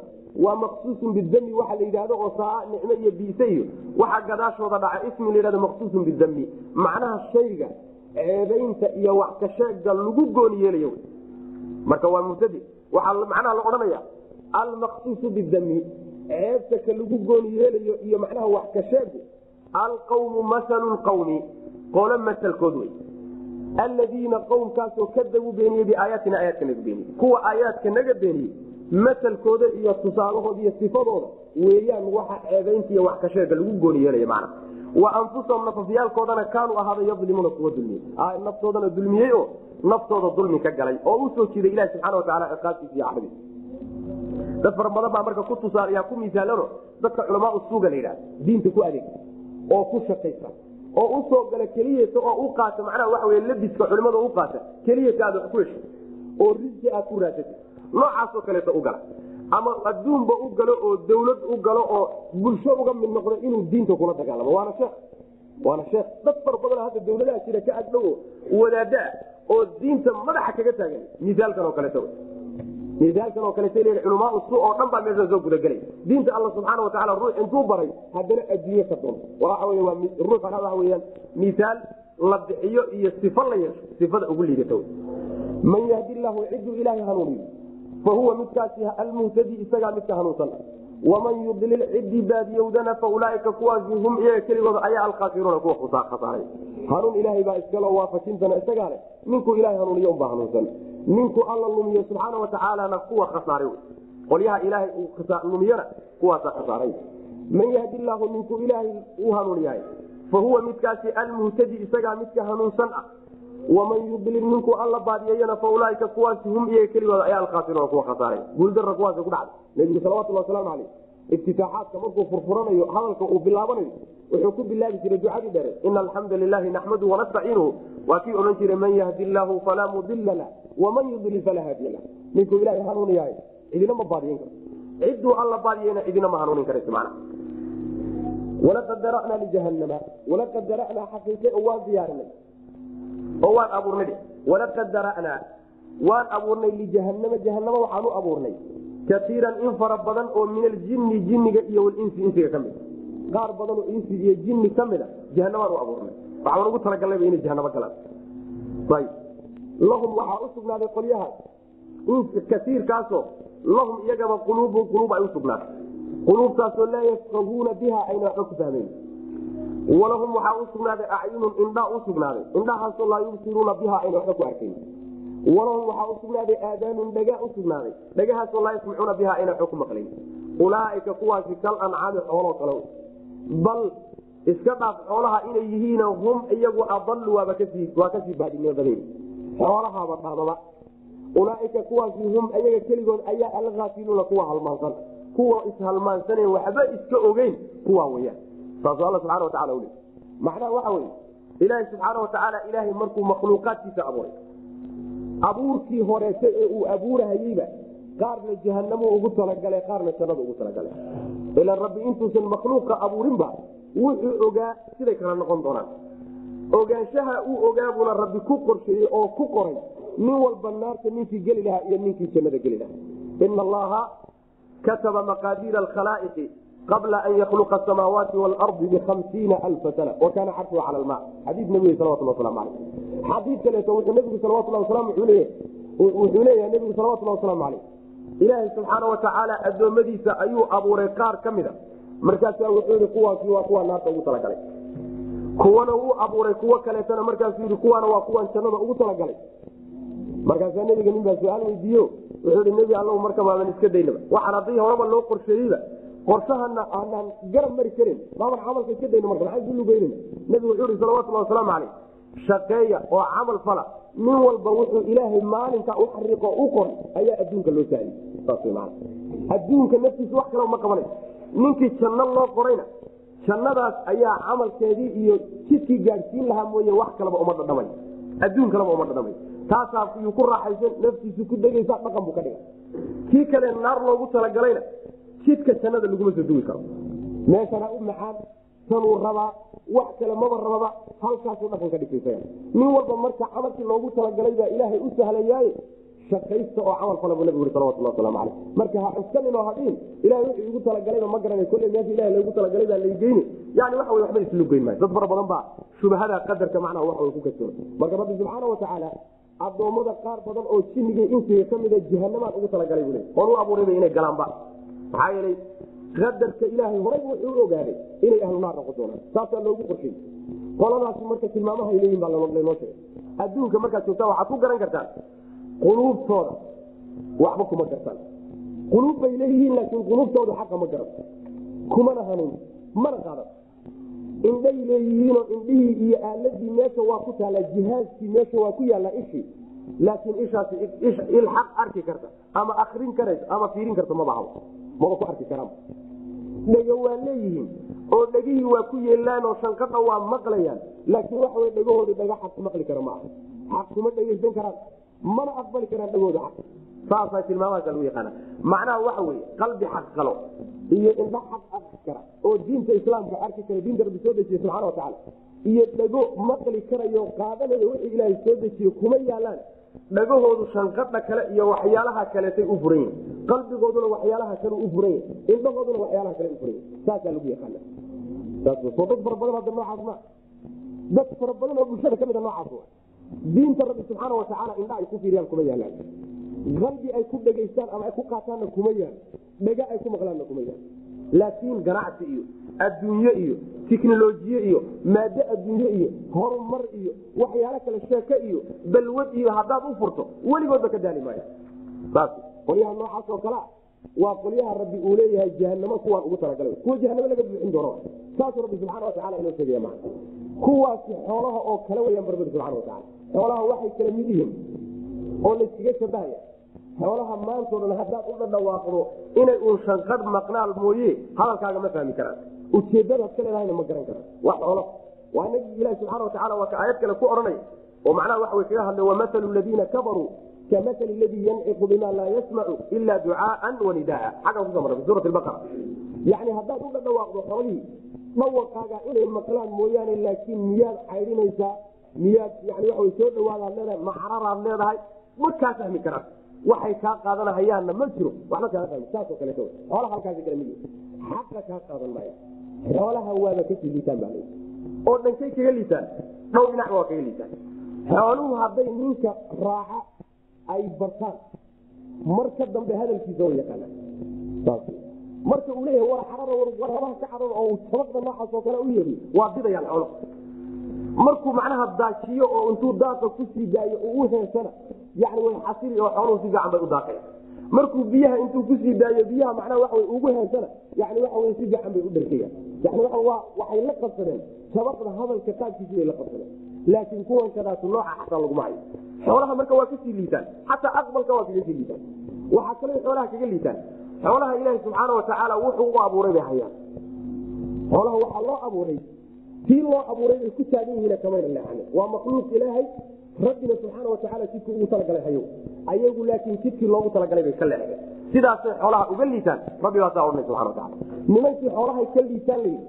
waa maqsuusun bidami waxa la yidhahdo oo saa nicmo iyo biise iyo waxaa gadaashooda dhaca ismi la yidhahdo maqsuusun bidami, macnaha shayga ceebaynta iyo wax ka sheega lagu gooni yeelayo. Marka waa mubtadi, waxaa macnaha la odhanaya almaqsuusu bidami, ceebta ka lagu gooni yeelayo iyo macnaha wax ka sheegu. Alqawmu masalu lqawmi, qolo masalkood wey, aladiina qowmkaasoo kadabuu beeniyey biaayaatina, aayaadka naga beeniyey, kuwa aayaadka naga beeniyey masalkooda iyo tusaalahooda iyo sifadooda weeyaan waxa ceebaynta iyo wax ka sheega lagu gooni yeelaya macna. Wa anfusahum nafafyaalkoodana kaanuu ahaaday yadlimuuna kuwa dulmiyey, naftoodana dulmiyey oo naftooda dulmi ka galay oo u soo jiiday ilahi subxana watacala ciqaabtiisa iyo cadhadiisa. Dad fara badan baa marka ku tusaalayaa ku misaalano dadka culamaa usuuga la yidhahda, diinta ku adeegta oo ku shaqaysa oo u soo gala keliyata oo u qaata macnaha waxa wey labiska culimada u qaata keliyata aad wax ku hesho oo risqi aad ku raadsatay, noocaasoo kaleeta u gala ama adduunba u galo oo dawlad u galo oo bulsho uga mid noqdo inuu diinta kula dagaalamo. Waana sheekh, waana sheekh. Dad fara badan hadda dawladaha jira ka agdhow wadaada oo diinta madaxa kaga taagan misaalkan oo kaleeta, misaalkan oo kaleeta leeyahay culamaa usu oo dhan baa meesha soo gudagelay. Diinta alla subxaana wa tacaala ruux intuu baray haddana adduunye ka doonto, waxa wey waa ruux waxa weeyaan misaal la bixiyo iyo sifo la yeesho sifada ugu liidata. Man yahdi illaahu cidduu ilaahay hanuuniyo fahuwa midkaasi almuhtadi, isagaa midka hanuunsan. Waman yudlil ciddii baadiyowdana fa ulaaika kuwaasi hum iyaga keligooda ayaa alkhaasiruuna kuwa khasaaray. Hanuun ilaahay baa iskalo, waafajintana isagaa leh. Ninkuu ilahay hanuuniyo unbaa hanuunsan, ninku alla lumiyo subxaana watacaalana kuwa khasaaray wey. Qolyaha ilaahay uu lumiyona kuwaasaa khasaaray. Man yahdi illaahu ninkuu ilaahay uu hanuuniyahay fahuwa midkaasi almuhtadi, isagaa midka hanuunsan ah. Waman yudlil ninkuu alla baadiyeyana fa ulaaika kuwaasi hum iyaga keligooda ayaa alkhaasiruuna kuwa khasaaray. Guuldara kuwaasi ku dhacday. Nebigu salawatullah wasalaamu caleyh iftitaaxaadka markuu furfuranayo hadalka uu bilaabanayo wuxuu ku bilaabi jiray ducadii dheere, ina alxamda lilahi naxmadu wanastaciinuhu. Waa kii odhan jiray man yahdi illaahu falaa mudila lah waman yudlil falaa haadiya lah. Ninkuu ilahay hanuuniyahay cidina ma baadiyen karto, cidduu alla baadiyeyna cidina ma hanuunin karayso macna. Walaqad dara'naa lijahannama, walaqad dara'naa xaqiiqe oo waan diyaarinay oo waan abuurnay. Walaqad dara'naa waan abuurnay lijahannama, jahanama waxaan u abuurnay kaiiran in fara badan oo min aljinni jinniga iyo walinsi insiga ka mid, qaar badan oo insi iyo jinni ka mid a jahanamaan u abuurnay, waxaan ugu talagalnayba inay jahanamo galaan. Ayib, lahum waxaa u sugnaaday qolyahaas kaiirkaasoo lahum iyagaba quluubun quluub ay u sugnaatay, quluubtaasoo laa yafqahuuna biha ayna waxba ku fahmayn. Walahum waxaa u sugnaaday acyunun indhaa u sugnaaday, indhahaasoo laa yubsiruuna biha ayna waxba ku arkayn. Walahum waxaa u sugnaaday aadaanun dhagaa u sugnaaday, dhagahaasoo laa yasmacuuna biha ayna waxba ku maqlayn. Ulaaika kuwaasi kal ancaami xooloo kale, bal iska dhaaf xoolaha inay yihiin, hum iyagu adallu waaba kasii waa kasii baadinimo badan, xoolahaaba dhaamaba. Ulaaika kuwaasi hum iyaga keligood ayaa alkhaafiluuna kuwa halmaansan, kuwa ishalmaansaneen waxba iska ogeyn kuwaa weyaan. Saasuu alla subxana watacala ule. Macnaha waxa weye ilaahay subxaana watacaala ilaahay markuu makhluuqaadkiisa abuuray abuurkii horeysay ee uu abuurahayeyba qaarna jahanamuu ugu talagalay, qaarna jannada ugu talagalay. Ilaan rabbi intuusan makhluuqa abuurinba wuxuu ogaa siday kala noqon doonaan. Ogaanshaha uu ogaabuna rabbi ku qorsheeyey oo ku qoray nin walba naarta ninkii geli lahaa iyo ninkii jannada geli lahaa. Ina allaha kataba maqaadiira alkhalaa'iqi qabla an yakhluqa asamaawaati waalardi bihamsiina alfa sana wa kaana carshuhu cala almaa. Xadiis nabiga salawatullah waslamu caleyh. Xadiid kaleeto wuxuu nabigu salawatullah waslamu wuxuu leeyahay nabigu salawatullah wasalaamu caleyh, ilaahay subxaana watacaala addoommadiisa ayuu abuuray qaar ka mid a, markaasaa wuxuu yihi kuwaasi waa kuwa naarta ugu talagalay. Kuwana wuu abuuray kuwo kaleetana, markaasuu yihi kuwaana waa kuwan jannada ugu talagalay. Markaasaa nebiga nin baa su-aal weydiiyo, wuxuu ihi nebi allow marka maaban iska daynaba, waxaan haddii horeba loo qorsheeyeyba qorshahana aanaan garab mari karin, maaban camalka iska dayno, marka maxaan isu lugeynayna? Nebigu wuxuu ihi salawatullahi wasalaamu caleyh, shaqeeya oo camal fala, nin walba wuxuu ilaahay maalinka u xariiqo u qoray ayaa adduunka loo sahliyey. Saas wey maana, adduunka naftiisa wax kale ma qabanayo. Ninkii janno loo qorayna jannadaas ayaa camalkeedii iyo jidkii gaadhsiin lahaa mooye wax kaleba uma dhadhamay, adduun kaleba uma dhadhamay. Taasaa yuu ku raaxaysan, naftiisu ku degaysa, dhaqan buu ka dhigay. Kii kale naar loogu talagalayna jidka jannada laguma soo dugi karo. Meeshana u macaan tanuu rabaa, wax kale maba rababa, halkaasuu dhaqan ka dhigtay. Nin walba marka camalkii loogu talagalay baa Ilaahay u sahlayaaye, shaqaysta oo camal fala buu nabigu yiri salawatullahi wasalaamu calayh. Marka ha cuskanin oo hadhiin Ilaahay wuxuu igu talagalayba ma garanayo, kolley meesha Ilaahay loogu talagalay baa laygeyni, yani waxa wey waxba islu geyn maayo. Dad fara badan baa shubahada qadarka macnaha waxa way ku kalsoonay. Marka Rabbi subxaana watacaala addoommada qaar badan oo jinniga insiga ka mida jahanamaan ugu talagalay buu leey, oon u abuurayba inay galaanba. Maxaa yeelay qadarka Ilaahay horay wuxuu u ogaaday inay ahlu naar noqon doonaan, saasaa loogu qorshay qoladaasi. Marka tilmaamahay leeyihin baa laynoo sheegay. Adduunka markaad joogtaa waxaad ku garan kartaan quluubtooda waxba kuma gartaan. Quluub bay leeyihiin, laakiin quluubtooda xaqa ma garan, kumana hanuun, mana qaadan. Indhay leeyihiinoo indhihii iyo aaladii meesha waa ku taallaa, jihaaskii meesha waa ku yaallaa ishii, laakiin ishaasi il xaq arki karta ama akrin karaysa ama fiirin karta maba habo, maba ku arki karaan. Dhego waa leeyihiin oo dhegihii waa ku yeelaan oo shanqadha waa maqlayaan, laakiin waxa wey dhegahooda dhaga xaq maqli kara maaha, xaq kuma dhegaysan karaan, mana aqbali karaan dhegooda xaq. Saasaa tilmaamahaasa lagu yaqaana. Macnaha waxa weeye qalbi xaq qalo iyo indho xaq arki kara oo diinta islaamka arki kara, diinta Rabbi soo dejiye subxana watacaala, iyo dhego maqli karayo qaadanayo wixii Ilaahay soo dejiye kuma yaalaan. Dhagahoodu shanqadha kale iyo waxyaalaha kaleetay u furan yihin, qalbigooduna waxyaalaha kale u furan yahi, indhahooduna waxyaalaha kale u furan yahi. Saasaa lagu yaqaana. Soo dad fara badan hadda noocaas ma, dad fara badan oo bulshada ka mida noocaas wa. Diinta Rabbi subxaana watacaala indha ay ku fiiriyaan kuma yaalaan, qalbi ay ku dhegaystaan ama ay ku qaataanna kuma yaal, dhega ay ku maqlaanna kuma yaal. Laakiin ganacsi iyo adduunye iyo tiknolojiye iyo maado adduunye iyo horumar iyo waxyaalo kale, sheeke iyo balwad iyo haddaad u furto weligoodba ka daali maaya. Saas qolyaha noocaas oo kalea waa qolyaha Rabbi uu leeyahay jahanamo kuwaan ugu talagalay, kuwa jahanamo laga buuxin doono. Saasuu Rabbi subxana watacala inoo sheegaya. Maa kuwaasi xoolaha oo kale wayaan barabadi subxana watacala. Xoolaha waxay kala mid yihiin oo layskaga shabahaya, xoolaha maantao dhan haddaad u dhadhawaaqdo inay uun shanqadh maqnaal mooye hadalkaaga ma fahmi karaan, ujeedadaad ka leedahayna ma garan karaan. Waa xoolo. Waa nabigi Ilahi subxana watacala waa ka aayad kale ku odhanaya oo macnaha waxa way kaga hadlay, wamahalu ladiina kafaruu kamathali ladii yanciqu bima laa yasmacu ila ducaaan wanidaa. Xaggan kusoo marray fi suurati Albaqara. Yacni haddaad u dhadhawaaqdo xoolihii dhawaqaaga inay maqlaan mooyaane, laakiin miyaad caydhinaysaa, miyaad yani waxa way soo dhawaadaad leedahay, macararaad leedahay, ma kaa fahmi karaan. Waxay kaa qaadanahayaanna ma jiro, waxba kaga fahmi. Saasoo kaleeto xoolaha halkaasi kala mid yihin, xaqa kaa qaadan maaya. Xoolaha waaba kasii liitaan baa leeyihi, oo dhankay kaga liitaan, dhow dhinacba waa kaga liitaan. Xooluhu hadday ninka raaca ay bartaan, marka dambe hadalkiisa way yaqaanaan. Saas marka uu leeyahay war cararo, war habaha ka cararo, oo tabaqda noocaas oo kale u yeeriyo, waa didayaan xoolo. Markuu macnaha daajiyo oo intuu daaqa kusii daayo uu u heesana, yani way xasili oo xooluhu si fiican bay u daaqeen. Markuu biyaha intuu kusii daayo biyaha macnaha waxa way ugu heesana, yani waxa wey si fiican bay u dharkayaan. Yani waxa waa waxay la qabsadeen tabaqda hadalka qaabkiisi bay la qabsadeen. Laakiin kuwan kadaatu nooca xataa laguma hayo. Xoolaha marka waa kasii liitaan, xataa aqbalka waa kaga sii liitaan. Waxaa kaloo xoolaha kaga liitaan, xoolaha Ilaahi subxaana watacaala wuxuu u abuuray bay hayaan. Xoolaha waxaa loo abuuray, tii loo abuuray bay ku taagan yihiin, kamayna leexanin. Waa makhluuq Ilaahay Rabbina subxaana watacaala jidkii ugu talagalay hayo, ayagu laakiin jidkii loogu talagalay bay ka leexdeen. Sidaasay xoolaha uga liitaan. Rabbi baa saa odhanay subxana watacala, nimankii xoolahay ka liitaan layidhi,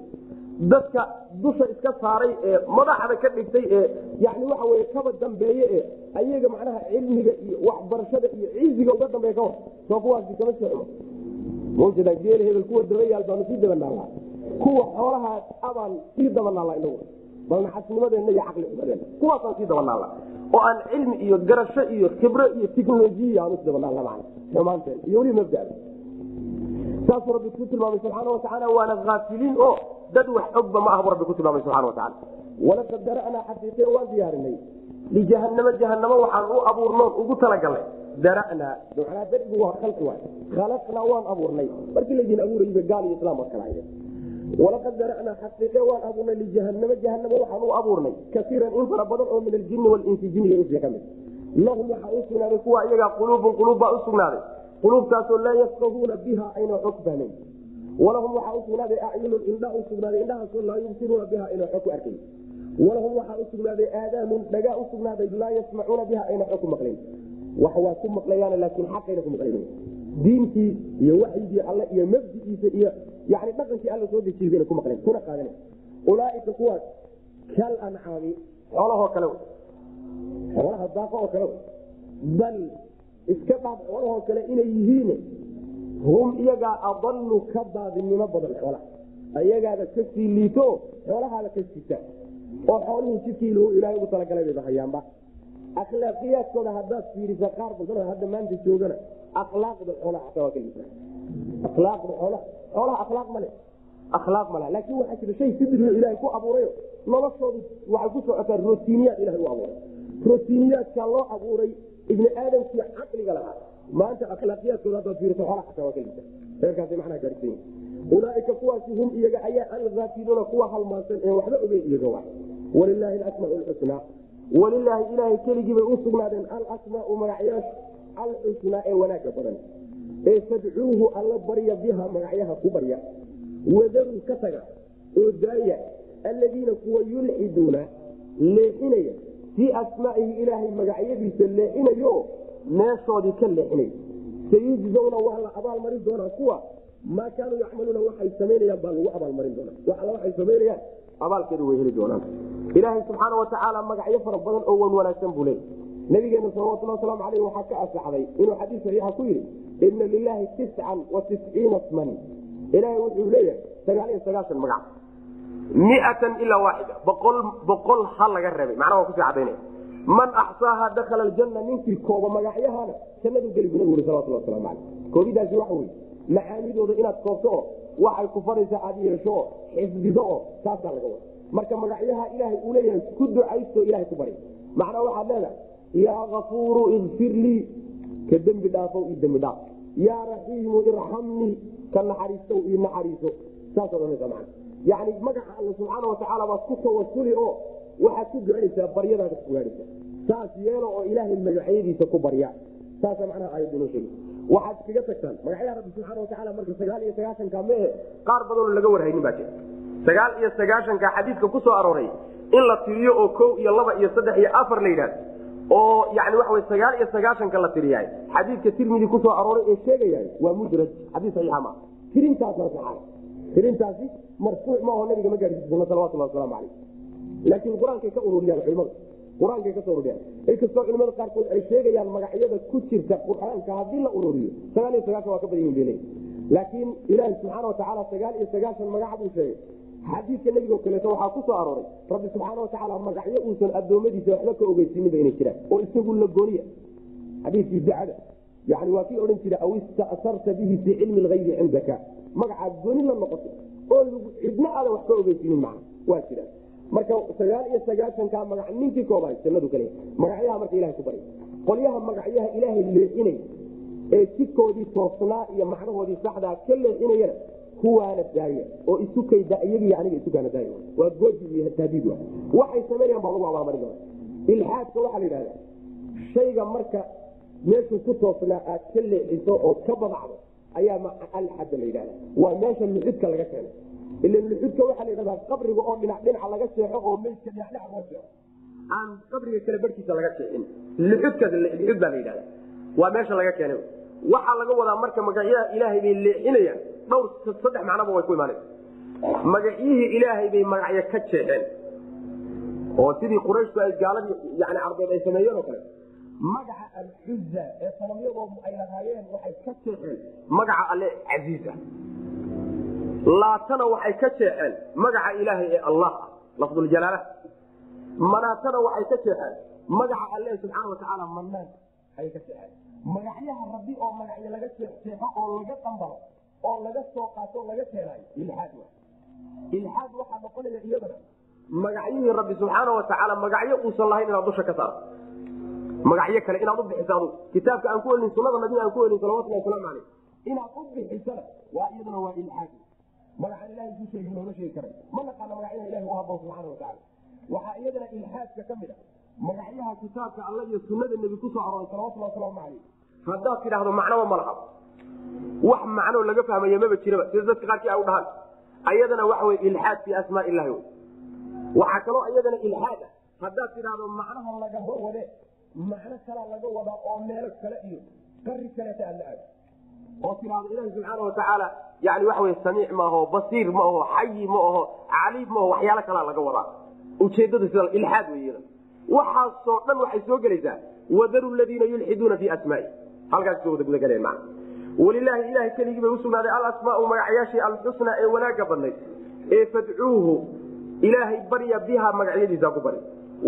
dadka dusha iska saaray ee madaxda ka dhigtay ee yani waxa weye kaba dambeeye ee ayaga macnaha cilmiga iyo waxbarashada iyo ciziga uga dambeeya ka hor, soo kuwaasi kama sii xumo. Maujeedaa geela hebel kuwa dabayaal baanu sii dabanaallaa, kuwa xoolaha abaan sii dabanaallaa inagu, bal naxasnimadeenna iyo caqli xumadeenna kuwaasaan sii dabanaallaa, oo aan cilmi iyo garasho iyo khibro iyo tiknolojiya aan usii dabanaalla macna xumaanteen iyo weliba mabdada. Saasuu Rabbi ku tilmaamay subxaana watacaala, waana haafiliin oo dad wax ogba ma ah buu Rabbi ku tilmaamay subxana watacala. Walaqad dara'naa, xaqiiqe waan diyaarinay, lijahanamo jahanamo waxaan u abuurnoon ugu talagalnay. Dara'naa macnaha darigu waa khalqi waay, khalaqnaa waan abuurnay. Markii laydin abuurayba gaal iyo islaam waad kala haydeen. Walaqad dara'naa, xaqiiqe waan abuurnay, lijahanamo jahanamo waxaan u abuurnay, kasiiran in fara badan oo min aljinni walinsi jinniga insiga ka mid. Lahum waxaa u sugnaaday kuwa iyagaa quluubun, quluub baa u sugnaaday, quluubtaasoo laa yafqahuuna biha ayna waxba ku fahmayn. Walahum waxaa u sugnaaday acyunun, indha u sugnaaday, indhahaasoo laa yubsiruuna biha ayna waxba ku arkayn. Walahum waxaa u sugnaaday aadaanun, dhagaa u sugnaaday, laa yasmacuuna biha ayna waxba ku maqlayn. Wax waa ku maqlayaan laakiin xaqayna ku maqlayn. Diintii iyo waxyigii alle iyo mabdigiisa iyo yani dhaqankii alla soo dejiyay bayna ku maqleen kuna qaadaneen. Ulaaika kuwaas kal ancaami, xoolahoo kale wey, xoolaha daaqa oo kale wey. Bal iska dhaaf xoolahoo kale inay yihiin, hum iyagaa adallu ka baadinimo badan xoolaha, ayagaaba kasii liito, xoolahaaba ka sita oo xooluhu jidkii ilaahay ugu talagalay bayba hayaanba. Akhlaaqiyaadkooda haddaad fiirisa, qaar badan hadda maanta joogana akhlaaqda xoolaha xataa waa ka liitaan. Akhlaaqda xoolaha, xoolaha akhlaaq male, akhlaaq male, laakiin waxaa jira shay sidriyo ilaahay ku abuurayo. Noloshoodu waxay ku socotaa rotiiniyaad ilahay u abuuray, rotiiniyaadkaa loo abuuray ibni aadamkii caqliga lahaa. Maanta akhlaaqiyaadkooda haddaad fiiriso, xoolaha xataa waa ka liitaan, reerkaasay macnaha gaarsiin. Ulaaika kuwaasi hum iyaga ayaa alghaafiluuna, kuwa halmaansan ee waxba ogeyn iyaga wa. Walilaahi alasmaau lxusnaa, walilaahi ilaahay keligii bay u sugnaadeen alasmaau magacyaasha alxusnaa ee wanaagga badan, ee fadcuuhu alla barya biha, magacyaha ku barya. Wadaruu ka taga oo daaya alladiina kuwa yulxiduuna leexinaya fii asmaa'ihi, ilaahay magacyadiisa leexinayo, meeshoodii ka leexinaya. Sayujzawna, waa la abaalmarin doonaa kuwa, maa kaanuu yacmaluuna, waxay samaynayaan baa lagu abaalmarin doonaa. Wax alla waxay samaynayaan abaalkeedu way heli doonaan. Ilaahay subxaana watacaala magacyo fara badan oo wan wanaagsan buu leeyay. Nabigeena salawatulli waslamu aleyh waxaa ka asaxday inuu xadiis saxiixa ku yidhi: ina lilaahi 99 sman, ilaahay wuxuu leeyahay 99 magac, miatan ilaa waaxida, 100 ha laga reebay. Macnaha waa kusii cadaynaya, man axsaaha dakhala aljanna, ninkii kooba magacyahana jannadu geli buu nabigu uri salawatullah waslamu caleyh. Koobidaasi waxa weye macaanidooda inaad koobto oo waxay ku faraysaa aad yeesho oo xifdido oo taasaa laga wada. Marka magacyaha ilaahay uu leeyahay ku ducaysto, ilahay ku bari. Macnaa waxaad leedahay: yaa kafuuru ikfir lii, ka dembi dhaafow ii dembi dhaaf, yaa raxiimu irxamnii, ka naxariistow ii naxariiso, saasaad ohanaysaa. Macna yacni magaca alle subxaana watacaala baad ku tawasuli oo waxaad ku gaadhaysaa baryadaada ku gaadhaysaa. Saas yeelo oo ilaahay magacyadiisa ku barya, saasa macnaha aayaddu inoo sheegay. Waxaad iskaga tagtaan magacyaha rabbi subxaana watacaala. Marka 99-ka mehe, qaar badanoo laga warhaynin baa jira. 99-ka xadiidka ku soo arooray in la tiriyo oo 1 iyo 2 iyo 3 iyo 4 la yidhahdo oo yani waxa wey 99-ka la tiriyahay, xadiidka Tirmidi kusoo arooray ee sheegayahay waa mudraj, xadiis saxiixa maa. Tirintaasna saxaaba tirintaasi marfuuc maaho, nabiga ma gaadhsiisana salawatullah waslamu caleyh, laakiin qur-aankay ka ururiyaan culimada, qur-aankay kasoo ururiyaan. Inkastoo culimada qaarkood ay sheegayaan magacyada ku jirta qur-aanka haddii la ururiyo 99 waa ka badan yihin bay leeyihin, laakiin ilaahi subxaana watacaala 99 magac buu sheegay. Xadiidka nebigo kaleeto waxaa ku soo arooray rabbi subxaana watacaala magacyo uusan addoommadiisa waxba ka ogeysininba inay jiraan oo isagu la gooniya. Xadiidkii ducada yani waa kii odhan jira: aw ista'sarta bihi fii cilmi lgaybi cindaka, magacaad gooni la noqotay oo cidna aadan wax ka ogeysiinin macna waa jiraan. Marka 99-ka magac ninkii koobahay jannadu kale. Magacyaha marka ilahay ku barya, qolyaha magacyaha ilaahay leexinaya ee jidkoodii toosnaa iyo macnahoodii saxdaa ka leexinayana kuwaana daaya oo isu kayda iyagiiyo aniga isukaana daaya, waa goodi iyo tahdiid. Wa waxay samaynayaan baa lagu abaalmarin doona. Ilxaadka waxaa la yidhahdaa shayga marka meeshuu ku toosnaa aad ka leexiso oo ka badacdo ayaa alxadda la yidhahda. Waa meesha luxudka laga keenay. Ila luxudka waxaa la yidhahdaa qabriga oo dhinac dhinaca laga jeexo oo meydka dhinac dhinac loo jeexo, aan qabriga kale barhkiisa laga jeexin, luxudka luxud baa la yidhahda, waa meesha laga keenay. Waxaa laga wadaa marka magacyaha ilaahay bay leexinayaan dhowr saddex macnoba way ku imaanaysa. Magacyihii ilaahay bay magacyo ka jeexeen oo sidii qurayshtu ay gaaladii yani carbeed ay sameeyeen oo kale, magaca alxuza ee sanamyadoodu ay lahaayeen waxay ka jeexeen magaca alle casiiz ah. Laatana waxay ka jeexeen magaca ilaahay ee allah ah, lafduljalaala. Manaatana waxay ka jeexeen magaca alle subxaana watacaala manaan ayay ka jeexeen. Magacyaha rabbi oo magacyo laga jeexjeexo oo laga qambalo oo laga soo qaato laga keenaayo ilxaad wa ilxaad waxaa noqonaya iyadana magacyihii rabbi subxaana watacaala magacyo uusan lahayn inaad dusha ka saarto, magacyo kale inaad u bixiso, adu kitaabka aan ku helin, sunada nabiga aan ku helin salawatullahi waslamu caleyh inaad u bixisana waa iyaduna waa ilxaad. Magacaan ilahay ku sheegi looma sheegi karay, ma naqaano magacyaha ilahi u haboon subxaana watacaala. Waxaa iyadana ilxaadka ka mid a magacyaha kitaabka alla iyo sunada nebi kusoo arooray salawatullahi wasalaamu caleyh haddaad tidhaahdo macnoba ma laha, wax macnoo laga fahmaya maba jiraba, sida dadka qaarkii ay u dhahaan, ayadana waxa wey ilxaad fii asmaa illahi wey. Waxaa kaloo iyadana ilxaad ah haddaad tidhaahdo macnaha lagama wade, macno kalaa laga wadaa oo meelo kale iyo qari kaleeta aad la aado. Oo tiraahdo Ilaahay subxaanahu wa tacaala yani waxa weye samiic ma aho, basiir ma aho, xayi ma aho, caliim ma aho, waxyaalo kalaa laga wadaa. Ujeedadu sida ilxaad wey iyada. Waxaasoo dhan waxay soo gelaysaa wadaru ladiina yulxiduuna fii asmaa'i, halkaas soo wada gudagaleen macna. Walilaahi ilaahay keligii bay usugnaaday alasmaau magacyaashii alxusnaa ee wanaagga badnayd, ee fadcuuhu ilaahay barya bihaa magacyadiisa ku bari.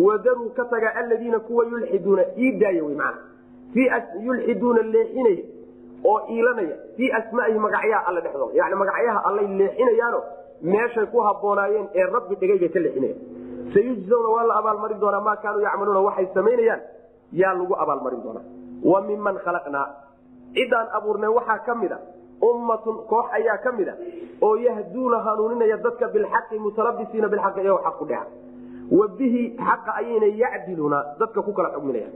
Wadaruu ka taga aladiina kuwa yulxiduuna ii daaya wey macna, yulxiduuna leexinaya oo iilanaya fii asmaa'ihi magacyaha alle dhexdooda, yani magacyaha allay leexinayaano meeshay ku habboonaayeen ee rabbi dhigay bay ka leexinayaan. Sayujzawna waa la abaalmarin doonaa maa kaanuu yacmaluuna, waxay samaynayaan yaa lagu abaalmarin doonaa. Wa miman khalaqnaa, ciddaan abuurnay waxaa ka mid a ummatun koox ayaa ka mid a oo yahduuna hanuuninaya dadka bilxaqi mutalabisiina bilxaqi, iyagoo xaq ku dhexa, wa bihi xaqa ayayna yacdiluuna dadka ku kala xugminayaan.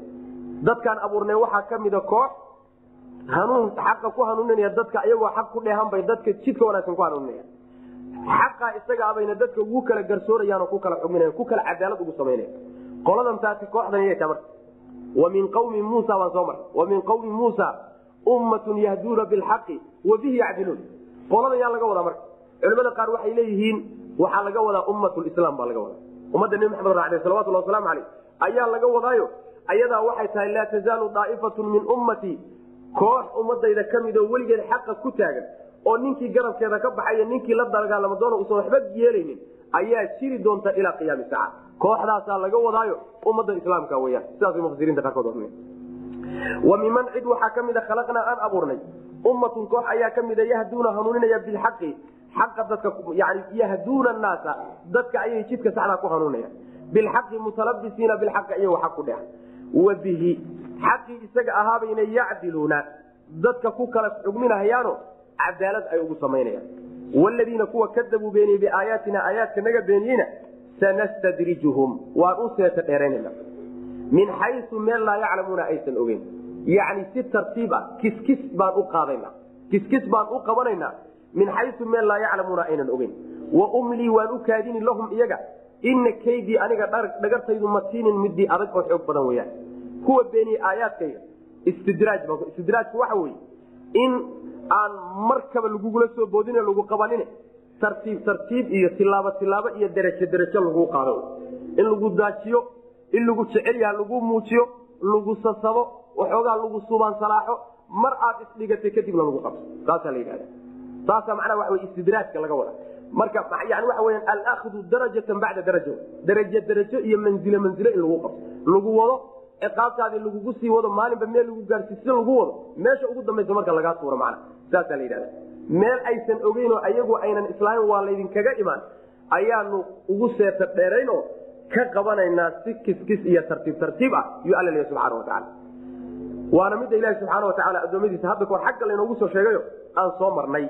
Dadkaan abuurnay waxaa ka mida koox hanuun xaqa ku hanuuninaya dadka, iyagoo xaq ku dheehan bay dadka jidka wanaagsan ku hanuuninayaan, xaqa isaga abayna dadka ugu kala garsoorayaan oo ku kala xugminayan, ku kala cadaalad ugu samaynayan. Qoladan taasi kooxdan iyay tahay marka. Wa min qawmi Muusa baan soo maray, wa min qawmi Muusa ummatun yahduuna bilxaqi wa bihi yacdiluun. Qoladan yaa laga wadaa marka? Culimada qaar waxay leeyihiin waxaa laga wadaa ummatulislaam baa laga wadaa, ummadda Nebi Maxamed raacday salawatullahi wasalaamu caleyh ayaa laga wadaayo. Ayadaa waxay tahay laa tazaalu daa'ifatun min ummatii, koox ummadayda ka mid oo weligeed xaqa ku taagan oo ninkii garabkeeda ka baxayo ninkii la dagaalamo doona uusan waxba yeelaynin ayaa jiri doonta ilaa qiyaami saaca. Kooxdaasaa laga wadaayo ummadda islaamka weyaan, sidaas mufasiriinta qaarkood odhanaya. Wa miman cid waxaa ka mid a khalaqnaa aan abuurnay ummatun koox ayaa ka mida yahduuna hanuuninaya bilxaqi xaqa dadka, yani yahduuna annaasa dadka ayay jidka saxdaa ku hanuuninayaan, bilxaqi mutalabisiina bilxaqi iyagoo xaq ku dheehan, wa bihi xaqii isaga ahaabayna yacdiluuna dadka ku kala xugminahayaano cadaalad ay ugu samaynayaan. Waaladiina kuwa kadabuu beeniyey biaayaatina aayaadka naga beeniyeyna sanastadrijuhum waan u seeta dheeraynayna min xayu meel laa yaclamuuna aysan ogeyn, yacni si tartiib ah kiskis baan u qaadayna, kiskis baan u qabanaynaa min xayu meel laa yaclamuuna aynan ogeyn. Wa umlii waan u kaadini lahum iyaga, ina kaydii aniga dhagartaydu matiinin midii adag oo xoog badan weyaan. Kuwa beeniyey aayaadkayga istidraaj, istidraajku waxa weeye in aan markaba lagugula soo boodin lagu qabanin, tartiib tartiib iyo tilaabo tilaabo iyo derajo derajo lagu qaado, in lagu daajiyo, in lagu jecel yaha lagu muujiyo, lagu sasabo, waxoogaa lagu subaan salaaxo, mar aad isdhigatay kadibna lagu qabto, taasaa la yidhahda. Taasaa macnaha waxa wey istidraajka laga wada. Marka yani waxa weyaan alakhdu darajatan bacda darajo, derajo derajo iyo manzilo manzilo in lagu qabto, lagu wado ciqaabtaadii lagugu sii wado, maalinba meel lagu gaarsiiy si lagu wado meesha ugu dambaysa marka lagaa tuuro, macna saasaa la yidhahda. Meel aysan ogeyn oo ayagu aynan islaamin waa laydinkaga imaan ayaanu ugu seeta dheerayn oo ka qabanaynaa si kiskis iyo tartiib tartiib ah yuu alla leeyahy subxana wa tacala. Waana midda ilahi subxaana wa tacala addoommadiisa hadda kahor xagga laynoogu soo sheegayo aan soo marnay,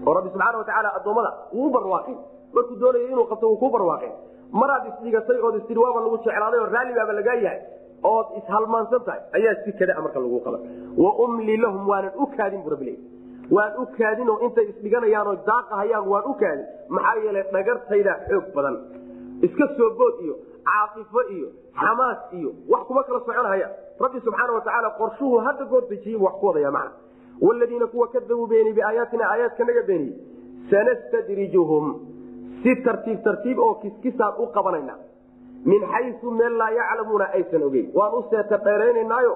oo rabbi subxaana wa tacaala addoommada wuu u barwaaqay markuu doonayo inuu qabto, wuu kuu barwaaqay. Maraad isdhigatay ood istiri waaba lagu jeclaaday oo raalli baaba lagaa yahay ood ishalmaansan tahay ayaa si kada marka lagu qaban. Wa umlii lahum waanan u kaadin bu rabbi leeyahy, waan u kaadin oo intay isdhiganayaan oo daaqahayaan waan u kaadin, maxaa yeelay dhagartayda xoog badan. Iska soo bood iyo caatifo iyo xamaas iyo wax kuma kala soconahaya, rabbi subxaana wa tacaala qorshuhu hadda goor dejiyey wax ku wadaya macna. Waaladiina kuwa kadabuu beeniyey biaayaatina aayaadka naga beeniyey sanastadrijuhum si tartiib tartiib oo kiskisaan u qabanayna min xayu meel laa yaclamuuna aysan ogeyn, waan u seeta dheeraynaynaayo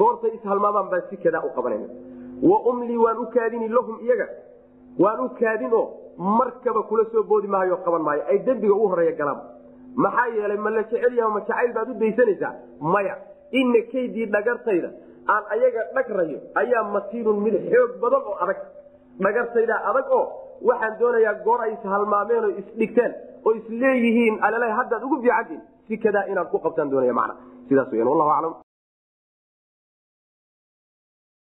goortay ishalmaamaan baan si kadaa u qabanayna. Wa umlii waan u kaadini lahum iyaga, waan u kaadin oo markaba kula soo boodi maayo qaban maayo ay dembiga u horeeya galaan. Maxaa yeelay ma la jecel yaha, ma jacayl baad u daysanaysaa? Maya, ina kaydii dhagartayda aan ayaga dhagrayo ayaa matiinun mid xoog badan oo adag, dhagartaydaa adag oo waxaan doonayaa goor ay ishalmaameen oo isdhigteen oo isleeyihiin alala haddaad ugu fiicantiin si kadaa inaad ku qabtaan doonaya macna, sidaas weyan, wallahu aclam.